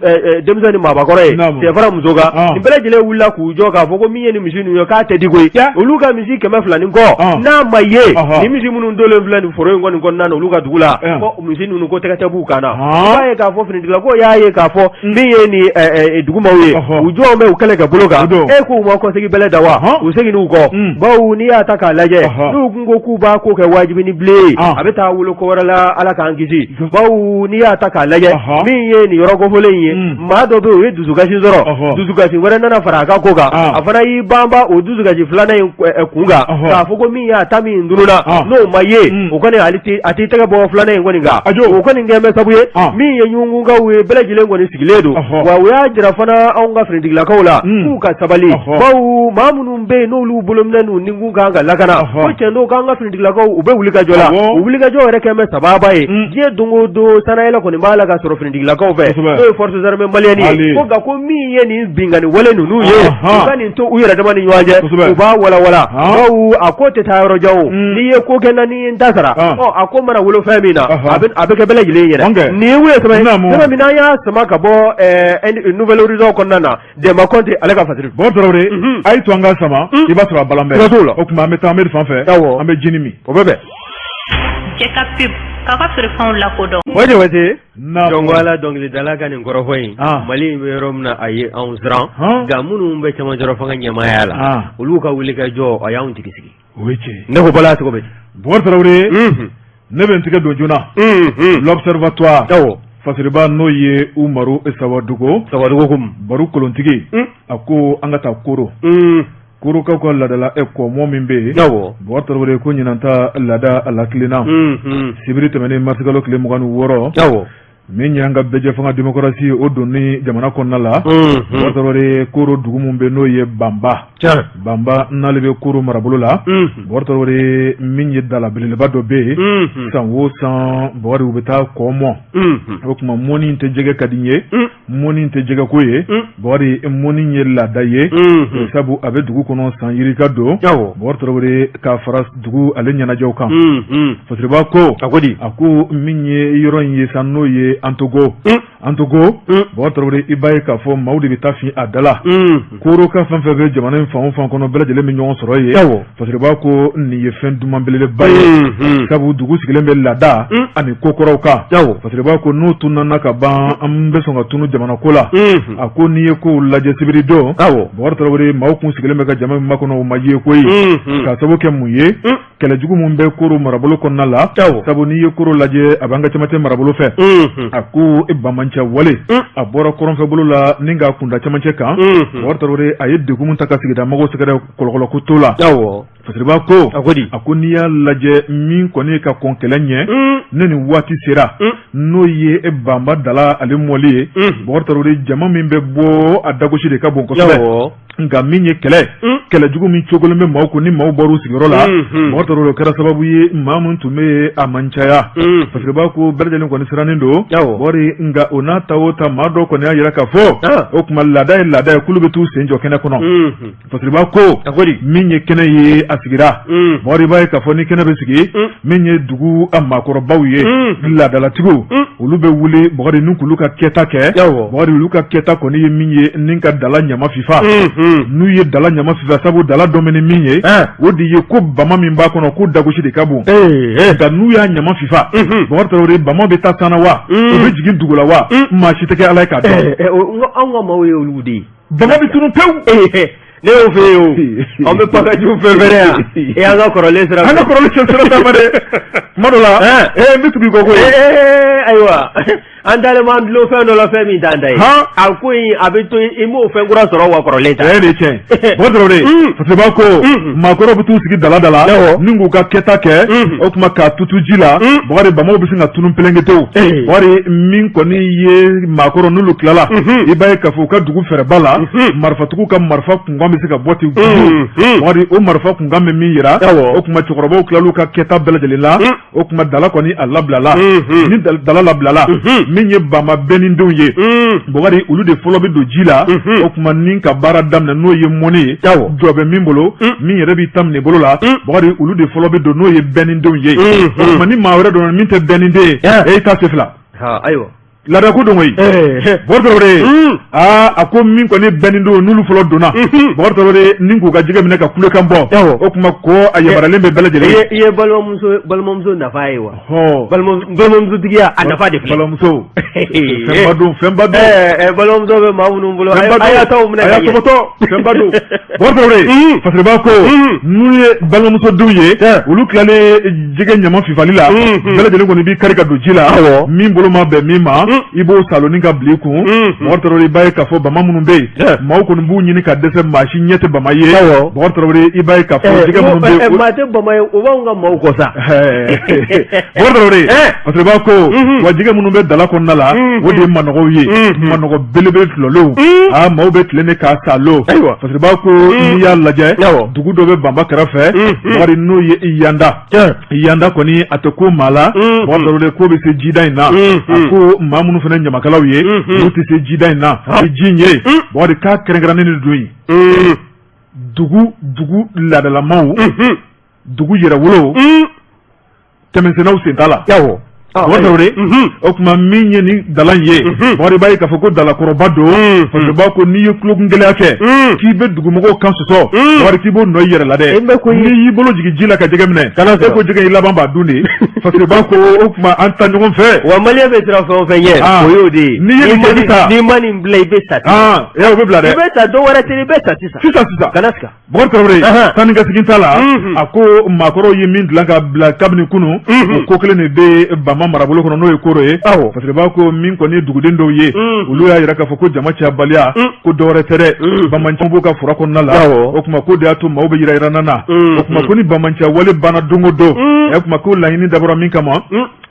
denmisɛn ni maabakɔrɔ ye, cɛ fara muso kan, nin bɛɛ lajɛlen wulila k'u jɔ k'a fɔ ko min ye nin misi ninnu ye, k'a tɛ di koyi. Olu ka misi 200 ni kɔ, n'a ma ye, nin misi minnu donnen filɛ nin foro in kɔni kɔnɔna na olu ka dugu la, ko misi ninnu ko tɛgɛ tɛ b'u kan na. I b'a ye k'a fɔ finitigilakaw y'a ye k'a fɔ min ye nin dugumaw ye, u jɔn bɛ u kɛlɛ kɛ bolo kan, e k'u ma kɔsegin bɛlɛ da wa, u seginn'u kɔ. Bawo n'i y'a ta k'a lajɛ, n'u kun ko k'u b'a ko kɛ wajibi ni bilen ye, a bɛ taa wolo ko wɛrɛ la, Ala k'an kisi. Bawo n'i y'a ta k'a lajɛ, min ye nin yɔrɔ kofɔlen in ye, maa dɔ bɛ yen, o ye dusukasi sɔrɔ, dusukasi wɛrɛ nana fara a ka ko kan. A fana y'i banba o dusukasi filanan in kun kan, k'a fɔ ko min y'a ta min tununna, n'o ma ye, o kɔni a t'i tɛgɛ bɔ filanan in kɔni kan. O kɔni kɛlen bɛ sabu ye, min ye ɲungunkaw ye, bɛɛ lajɛlen kɔni sigilen don. Wa u y'a jira fana anw ka finitigilakaw la k'u ka sabali, bawo maa minnu bɛ yen, n'olu bolominɛ n'u nikun kan ka lakana, ko tiɲɛ don k'an ka finitigilakaw u bɛ wulikajɔ la. O wulikajɔ yɛrɛ kɛlen bɛ sababa ye. Diɲɛ don o don, sannayɛlɛ kɔni b'a la ka sɔrɔ finitigilakaw fɛ, n'o ye forces armées maliennes ye. Ko nka ko min ye nin binkanni wale ninnu ye, u ka nin to u yɛrɛ dama ni ɲɔgɔn cɛ, u b'a walawala, bawo a ko tɛ taa yɔrɔ jan. O n'i ye ko kɛ n na, n'i ye n ta sara, ɔ a ko mana wolo fɛn min na, a bɛ kɛ bɛɛ lajɛlen ɲɛna. Nin ye sɛbɛn sɛbɛn min n'an y'a sama ka bɔ Nouvel Horizon kɔnɔna na, Dɛnba Kɔnte ale ka fasiri. Bɔn Tarawele, a y'i to an ka sama, i b'a sɔrɔ a balan bɛɛ la. O tuma an bɛ taa Amedi fan fɛ, an bɛ jini min. O bɛ bɛn. Cɛ ka pub k'a ka feerefɛnw lakodɔn. O Jabate, donc ala dɔnkilidala ka nin kɔrɔfɔ in, Mali in bɛ yɔrɔ min na, a ye anw siran, nka minnu bɛ cɛmancɛrɔ fanga ɲɛmaaya la, olu ka wuli ka jɔ, a y'anw jigi sigi. O ye tiɲɛ. Ne ko bɔla cogo bɛ di? Bɔn Tarawele, ne bɛ n tigɛ don joona L'Observatoire, fasiriba n'o ye Umaru Sawadogo. Sawadogo ko baro kolontigi, a ko an ka taa Koro. Korokaw ka laadala kɔmɔ min bɛ yen, Bɔn Tarawele, ko ɲinan ta laada a la tilenna sibiri tɛmɛnen marisikalo tile 26, min y'an ka bɛɛjɛ fanga démocratie o donni jamana kɔnɔna la. Bɔn Tarawele, Koro dugu min bɛ, n'o ye Banba, Banba n'ale bɛ Koro marabolo la, Bɔn Tarawele, min ye dala belebeleba dɔ bɛ yen, san o san Bɔkari u bɛ taa kɔ mɔ. O tuma mɔni tɛ jɛgɛ ka di n ye, mɔni tɛ jɛgɛko ye Bɔkari, mɔni ye laada ye, sabu a bɛ dugu kɔnɔ san yirika don, Bɔkari Tarawele, ka fara dugu ale ɲɛnajɛw kan. Fasiriba ko a ko di? A ko min ye yɔrɔ in ye sa, n'o ye Antogo. Antogo, Bɔkari Tarawele, i b'a ye k'a fɔ maaw de bɛ taa fin a da la. Koroka fɛn fɛn bɛ jamana in fan o fan kɔnɔ, bɛɛ lajɛlen bɛ ɲɔgɔn sɔrɔ yen. Fasiriba ko nin ye fɛn duman belebeleba ye, sabu dugu sigilen bɛ laada ani kokɔrɔw kan. Fasiriba ko n'o tununna ka ban, an bɛ sɔn ka tunu jamana ko la. A ko n'i ye kow lajɛ sibiri don, Bɔkari Tarawele, maaw kun sigilen bɛ ka jama min makɔnɔ, o ma ye koyi. K'a sababu kɛ mun ye? Kɛlɛjugu min bɛ Koro marabolo kɔnɔna la, sabu n'i ye Koro lajɛ, a b'an ka cɛmancɛ marabolo fɛ. A ko e banbaanciya wale a bɔra kɔrɔnfɛ bolo la ni k'a kunda cɛmancɛ kan. Bɔkari Tarawele, a ye degun min ta ka sigida mɔgɔw sɛgɛrɛ, kɔlɔkɔlɔ ko t'o la. Fasiriba ko a ko n'i y'a lajɛ min kɔni ye ka kɔn kɛlɛ ɲɛ ne nin waati sera n'o ye e banba dala ale mɔli ye Bɔkari Tarawele jama min bɛ bɔ a dagosi de ka bon kosɛbɛ nka min ye kɛlɛ kɛlɛjugu min cogolen bɛ maaw kun ni maaw bɔra u sigiyɔrɔ la Bɔkari Tarawele o kɛra sababu ye maa min tun bɛ a man caya Fasiriba ko bɛɛ lajɛlen kɔni sirannen don Bɔkari nka o n'a ta o ta maa dɔw kɔni y'a jira k'a fɔ o tuma laada ye laada ye k'olu bɛ t'u sen jɔ kɛnɛ kɔnɔ Fasiriba ko min ye kɛnɛ ye a sigira Bɔkari b'a ye k'a fɔ ni kɛnɛ bɛ sigi min ye dugu a maakɔrɔbaw ye laadalatigiw olu bɛ wuli Bɔkari ni k'olu ka kɛta kɛ Bɔkari olu ka kɛta kɔni ye min ye ni ka dala ɲama fifa n'u ye dala ɲama fifa sabu dala dɔn bɛ ni min ye o de ye ko bama min b'a kɔnɔ ko dagosi de ka bon nka n'u y'a ɲama fifa Bɔkari Tarawele bama bɛ taa sanna wa u bɛ jigin dugu la wa maa si tɛ kɛ Ala ye k'a dɔn. Anw ka maaw ye olu de ye. Bama bɛ tunun pewu ne y'o fɛ yen o an bɛ pakajiw fɛn yan e an ka kɔrɔlen sira an ka kɔrɔlen sira taama dɛ tuma dɔ la n bɛ tugu i kɔ koyi ayiwa an dalen b'an dulon fɛn dɔ la fɛn min t'an ta ye a ko in a bɛ to i m'o fɛn kura sɔrɔ wa kɔrɔlen ta e de tiɲɛ Bɔkari Tarawele Fasiriba ko maakɔrɔw bɛ t'u sigi dala da la ni k'u ka kɛta kɛ o tuma k'a tutu ji la Bɔkari bamaw bɛ sin ka tunun pelenkete Bɔkari min kɔni ye maakɔrɔ n'olu tilala i b'a ye k'a fɔ u ka dugu fɛrɛba la marifatigiw ka marifa kunkan bɛ se ka bɔ ten Bɔkari o marifa kunkan bɛ min jira o tuma cɛkɔrɔbaw tilal'u ka kɛta bɛɛ lajɛlen la o tuma dala kɔni a labilala ni dala labilala min ye bama bɛnnidenw ye Bɔkari olu de fɔlɔ bɛ don ji la o tuma ni ka baara daminɛ n'o ye mɔni ye jɔ bɛ min bolo min yɛrɛ b'i ta minɛ bolo la Bɔkari olu de fɔlɔ bɛ don n'o ye bɛnnidenw ye o tuma ni maa wɛrɛ donna min tɛ bɛnniden ye e t'a sen fila ayiwa laada ko don koyi Bɔkari Tarawele aa a ko min kɔni bɛnnidenw n'olu fɔlɔ donna Bɔkari Tarawele ni k'u ka jɛgɛ minɛ ka kulekan bɔ o tuma ko a yamaruyalen bɛ bɛɛ lajɛlen ye i ye balimamuso nafa ye wa balimamusotigiya a nafa de filɛ balimamuso fɛnba don fɛnba don balimamuso bɛ maa minnu bolo a y'a taw minɛ a y'a tɔbɔtɔ fɛnba don Bɔkari Tarawele Fasiriba ko n'u ye balimamusodenw ye olu tilalen jɛgɛ ɲama fifali la bɛɛ lajɛlen kɔni b'i kari ka don ji la min bolo ma bɛn min ma i b'o saloni ka bila i kun Bɔkari Tarawele i b'a ye k'a fɔ bama minnu bɛ yen maaw kɔni b'u ɲini ka dɛsɛ maa si ɲɛ tɛ bama ye Bɔkari Tarawele i b'a ye k'a fɔ jɛgɛ minnu bɛ yen maa tɛ bama ye o b'anw ka maaw kɔ sa Bɔkari Tarawele Fasiriba ko wa jɛgɛ minnu bɛ dala kɔnɔna la o de ye manɔgɔw ye manɔgɔ belebele tulɔlenw aa maaw bɛ tilen de k'a salo Fasiriba ko n'i y'a lajɛ dugu dɔ bɛ banba kɛrɛfɛ Bɔkari n'o ye Yanda Yanda kɔni a tɛ ko maa la Bɔkari Tarawele ko bɛ se jida in na a ko maa minnu fana ɲamakalaw ye olu tɛ se jida in na ji in ye Bɔkari k'a kɛrɛnkɛrɛnnen de don yen dugu laadalamaw dugu yɛrɛwolo tɛmɛsennaw sen t'a la Bɔkari Tarawele o tuma min ye nin dala in ye Bɔkari b'a ye k'a fɔ ko dalakɔrɔba don Fasiriba ko n'i ye tulokungɛlɛya kɛ k'i bɛ dugumɔgɔw kan sɔsɔ Bɔkari k'i b'o nɔ i yɛrɛ la dɛ n'i y'i bolo jigin ji la ka jɛgɛ minɛ e ko jɛgɛ i laban b'a dun de Fasiriba ko o tuma an ta ɲɔgɔn fɛ wa maliyɛn bɛ siran fɛn o fɛn ɲɛ o y'o de ye n'i ye nin kɛ i bɛ sa n'i ma nin bila i bɛ sa o bɛ bila dɛ i bɛ sa dɔ wɛrɛ tɛ i bɛ sa sisan sisan sisan kana siga Bɔkari Tarawele taa ni ka segin t'a la a ko maakɔrɔw ye min dilan ka bila kabini kunun o ko kelen de bɛ Bama marabolo kɔnɔ n'o ye Koro ye Fasiriba ko min kɔni ye duguden dɔw ye olu y'a jira k'a fɔ ko jama cayabaliya ko dɔwɛrɛ tɛ dɛ banbaanciw b'u ka foro kɔnɔna la o tuma ko de y'a to maaw bɛ yira yira na o tuma ko ni banbaanciya wale banna don o don o tuma ko laɲini dabɔra min kama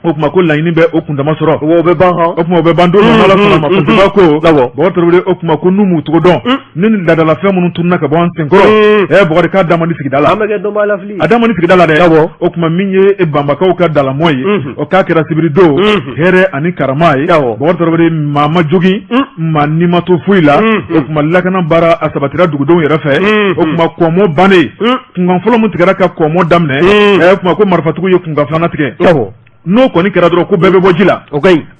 o tuma ko laɲini bɛ o kundama sɔrɔ o bɛ ban o tuma o bɛ ban don min Ala sɔnna ma Fasiriba ko Bɔkari Tarawele o tuma ko n'u m'u cogo dɔn ni nin laadalafɛn minnu tununna ka bɔ an senkɔrɔ Bɔkari k'a da man di sigida la an bɛ kɛ dɔnbaa lafili a da man di sigida la dɛ o tuma min ye banbakaw ka dalamɔ ye o k'a kɛra sibiri don hɛrɛ ani karama ye Bɔkari Tarawele maa ma jogin maa ni ma to foyi la o tuma lakana baara a sabatira dugudenw yɛrɛ fɛ o tuma kɔmɔ bannen kunkan fɔlɔ min tigɛra ka kɔmɔ daminɛ o tuma ko marifatigiw ye kunkan filanan tigɛ n'o kɔni kɛra dɔrɔn ko bɛɛ bɛ bɔ ji la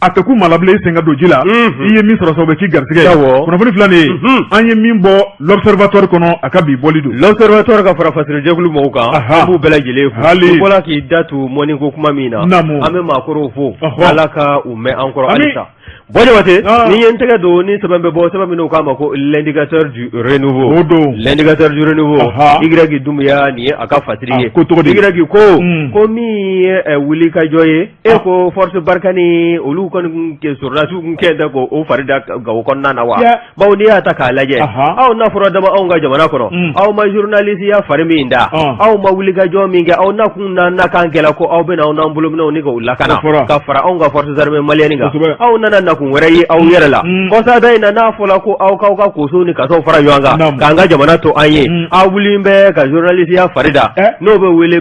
a tɛ kun maa la bilen i sen ka don ji la i ye min sɔrɔ sa o bɛ k'i garisɛgɛ ye kunnafoni filɛ nin ye an ye min bɔ l'observatoire kɔnɔ a ka bi bɔli don l'observatoire ka fara fasiri jɛkulu mɔgɔw kan an b'u bɛɛ lajɛlen fo hali i bɔra k'i da tu mɔni ko kuma min na an bɛ maakɔrɔw fo Ala ka u mɛn an kɔrɔ halisa. Bon Jabate, ni ye n tɛgɛ don ni sɛbɛn bɛ bɔ sɛbɛn min n'u k'a ma ko l'indicateur du renouveau, o don l'indicateur du renouveau, Y Doumbouya nin ye a ka fasiri ye ko cogo di? Y ko ko min ye wuli ka jɔ ye, e ko force Barkhane olu kɔni sɔrɔdasiw kun kɛ da ko o fari da Gawo kɔnɔna na wa? Bawo n'i y'a ta k'a lajɛ, aw n'a fɔra dama anw ka jamana kɔnɔ, aw ma journaliste ya fari min da, aw ma wulikajɔ min kɛ, aw na kun na nakan kɛla ko aw bɛna aw n'an bolominɛw ni k'u lakana ka fara anw ka forces armées maliennes kan, aw nana nakun wɛrɛ ye aw yɛrɛ la. Kɔsada in na, n'a fɔla ko aw k'aw ka kosow ni kasaw fara ɲɔgɔn kan k'an ka jamana to an ye, aw wulilen bɛ ka journaliste ya fari da, n'o bɛ wele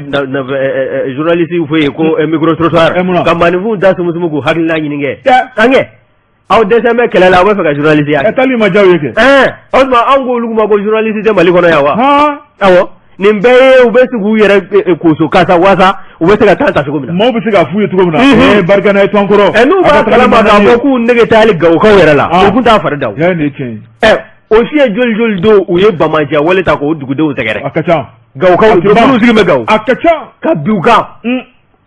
journaliste fɛ yen ko micro trottoir, ka maaninfinw da sumusumu k'u hakilina ɲini kɛ an kɛ. Aw dɛsɛ bɛ kɛlɛ la, aw bɛ fɛ ka journaliste ya kɛ. Taali ma diya u ye kɛ. O tuma anw ko olu ma ko journaliste tɛ Mali kɔnɔ yan wa? Awɔ, nin bɛɛ ye u bɛ se k'u yɛrɛ koso kasa waasa u bɛ se ka temps ta cogo min na. Maaw bɛ se k'a f'u ye cogo min na. Ee Barkhane ye to an kɔrɔ. N'u b'a kalama k'a fɔ k'u nege tɛ hali Gawokaw yɛrɛ la, u tun t'a fari da o. Nin ye tiɲɛ ye. O siɲɛ joli joli don u ye banbaanciya wale ta k'o dugudenw sɛgɛrɛ. A ka ca. Gawokaw minnu sigilen bɛ Gawo. A ka ca. Ka bin u kan.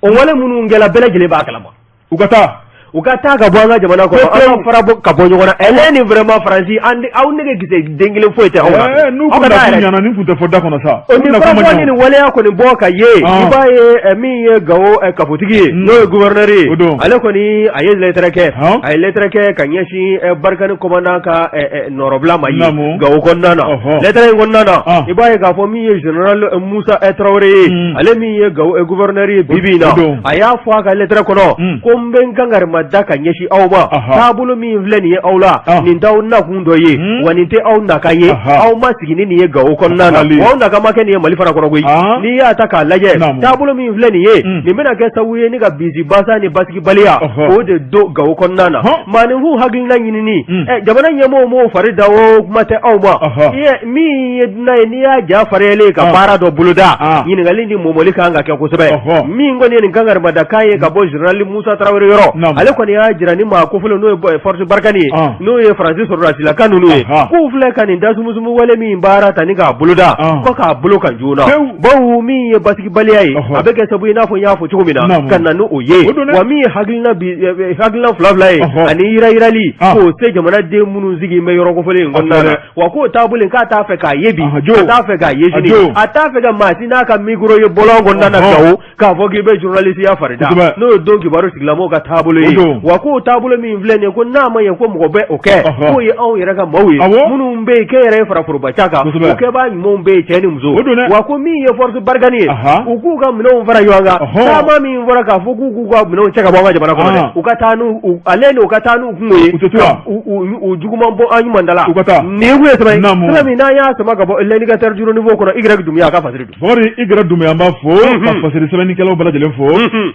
O wale minnu kɛla bɛɛ lajɛlen b'a kalama. U ka taa u ka taa ka bɔ an ka jamana kɔnɔ, an ka fara bɔ ka bɔ ɲɔgɔn na. Ɛlɛ ni vraiment Faransi, an aw nege kisɛ den kelen foyi tɛ aw la. N'u kun ɲana nin kun tɛ fɔ da kɔnɔ sa. O ni kɔrɔfɔ ni nin waleya kɔni bɔ ka ye, i b'a ye min ye Gawo kafotigi ye, n'o ye gouverneur ye, ale kɔni a ye lettre kɛ, a ye lettre kɛ ka ɲɛsin Barkhane commandant ka nɔrɔbila ma ye Gawo kɔnɔna na. Lettre in kɔnɔna na, i b'a ye k'a fɔ min ye général Musa Tarawele ye, ale min ye Gawo gouverneur ye bi bi in na, a y'a fɔ a ka lettre kɔnɔ ko n bɛ n kangarima da ka ɲɛsin aw ma, taabolo min filɛ nin ye aw la, nin t'aw nakun dɔ ye, wa nin tɛ aw nakan ye. Aw ma sigi ni nin ye Gawo kɔnɔna na, wa aw nakan ma kɛ nin ye Mali fana kɔnɔ koyi. N'i y'a ta k'a lajɛ, taabolo min filɛ nin ye, nin bɛna kɛ sababu ye ni ka bisibasa ni basigibaliya o de don Gawo kɔnɔna na. Maaninfinw hakilina ɲinini, jamana ɲɛmɔgɔw m'o fari da, o kuma tɛ aw ma. Min ye dunan ye, n'i y'a ja fariyalen ka baara dɔ boloda, ɲininkali ni mɔmɔli kan ka kɛ kosɛbɛ. Min kɔni ye nin kangarimadakan ye ka bɔ général Musa Tarawele yɔrɔ, ale kɔni y'a jira ni maa kofɔlen n'o ye force Barkhane ye, n'o ye Faransi sɔrɔdasilaka ninnu ye, k'u filɛ ka nin dasumusumu wale min baara ta ni k'a boloda ko k'a bolo kan joona, bawo min ye basigibaliya ye, a bɛ kɛ sababu ye, i n'a fɔ n y'a fɔ cogo min na, ka na n'o ye, wa min ye hakilina hakilina fila fila ye ani yirayirali k'o se jamanaden minnu sigi bɛ yɔrɔ kofɔlen in kɔnɔna na. Wa k'o taabolo in, k'a t'a fɛ k'a ye bi, a t'a fɛ k'a ye sini, a t'a fɛ ka maa si n'a ka micro ye bɔlɔn kɔnɔna na Gawo k'a fɔ k'i bɛ journaliste ya fari da, n'o ye don kibaru tigilamɔgɔw ka taabolo ye. Wa k'o taabolo min filɛ nin ye, ko n'a ma ɲɛ ko mɔgɔ bɛ o kɛ, k'o ye anw yɛrɛ ka maaw ye minnu bɛ yen kɛnyɛrɛye fara forobaca kan, o kɛbaa ɲumanw bɛ yen, cɛ ni muso. Wa ko min ye force Barkhane ye, u k'u ka minɛnw fara ɲɔgɔn kan. Taama min fɔra k'a fɔ k'u k'u ka minɛnw cɛ ka bɔ an ka jamana kɔnɔ dɛ, u ka taa n'u ale ni u ka taa n'u kungo ye, u juguman bɔ an ɲuman da la. U ka taa. Nin kun ye sɛbɛn ye, sɛbɛn min n'an y'a sama ka bɔ l'indicateur du renouveau kɔnɔ, Y Doumbouya a ka fasiri don. Bakari Y Doumbouya, an b'a fo ka fasiri sɛbɛnnikɛlaw bɛɛ lajɛlen fo.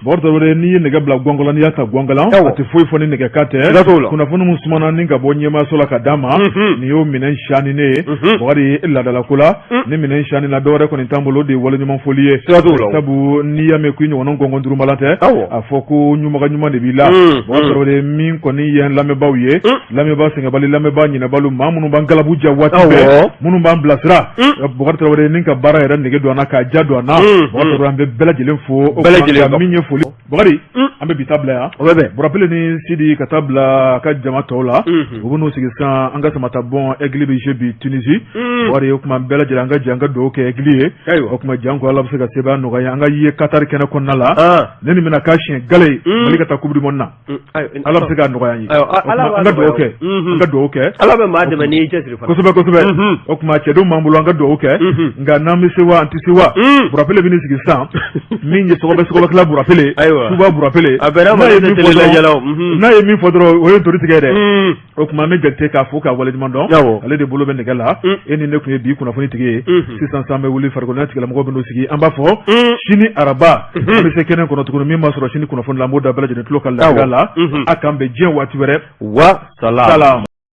Bakari Tarawele, n'i ye nɛgɛ bila gɔngɔn la, n'i y'a ta gɔngɔn a tɛ foyi fɔ ni nɛgɛ kan tɛ. Kunnafoni min sumana ni ka bɔ ɲɛmaaso la ka d'an ma, nin y'o minɛn siyani ne ye. Bakari, laadalako la, ni minɛn siyani na, dɔwɛrɛ kɔni t'an bolo, o de ye waleɲuman foli ye. Sabu n'i y'a mɛn ko i ɲɔgɔnna gɔngɔn duurumalan tɛ, a fɔ ko ɲumaga ɲuman de b'i la. Bakari Tarawele, min kɔni ye lamɛnbaaw ye, lamɛnbaa sɛgɛnbali, lamɛnbaa ɲinɛbali, maa minnu b'an galabu ja waati bɛɛ, minnu b'an bilasira, Bakari Tarawele, ni ka baara yɛrɛ nege don an na, k'a ja don an na. Bakari Tarawele, an bɛ bɛɛ lajɛlen fo. Bɛɛ lajɛlen min ye foli. Bakari, an bɛ bi ta bila yan. O bɛ bɛn. Burapele ni Sidi ka taa bila ka jama tɔw la, u bɛ n'u sigi sisan an ka samata bɔn. Aigle bɛ jouer bi Tunisie. Bakari, o tuma bɛɛ lajɛlen an ka jɛ an ka dugawu kɛ Aigle ye. O tuma janko Ala bɛ se ka sebaaya nɔgɔya an ka ye Qatar kɛnɛ kɔnɔna la. Ne nin bɛna k'a siɲɛ gale ye Mali ka taa coupe du monde na. Ala bɛ se k'a nɔgɔya an ye. An ka dugawu kɛ, an ka dugawu kɛ. Ala bɛ maa dɛmɛ n'i y'i cɛsiri fana. Kosɛbɛ kosɛbɛ. O tuma cɛdenw b'an bolo, an ka dugawu kɛ. Nka n'an bɛ se wa an tɛ se wa. Burapele bɛ n'i sigi sisan, min ye sɔgɔbɛ sɔgɔbɛkɛla Burapele. Ayiwa. Suba Burapele. A bɛnna ma n'a ye min fɔ dɔrɔn, o ye ntori tigɛ dɛ. O tuma an bɛ Jakite k'a fo k'a waleɲuman dɔn. Ale de bolo bɛ nɛgɛ la. E ni ne tun ye bi kunnafoni tigi ye. Sisan sisan an bɛ wuli, farikolo tigilamɔgɔw bɛ n'u sigi. An b'a fɔ sini araba, an bɛ se kɛnɛ kɔnɔ tuguni. Min ma sɔrɔ sini kunnafoni la, an b'o da bɛɛ lajɛlen tulo kan lafiya la. A k'an bɛn diɲɛ waati wɛrɛ. Wa salam.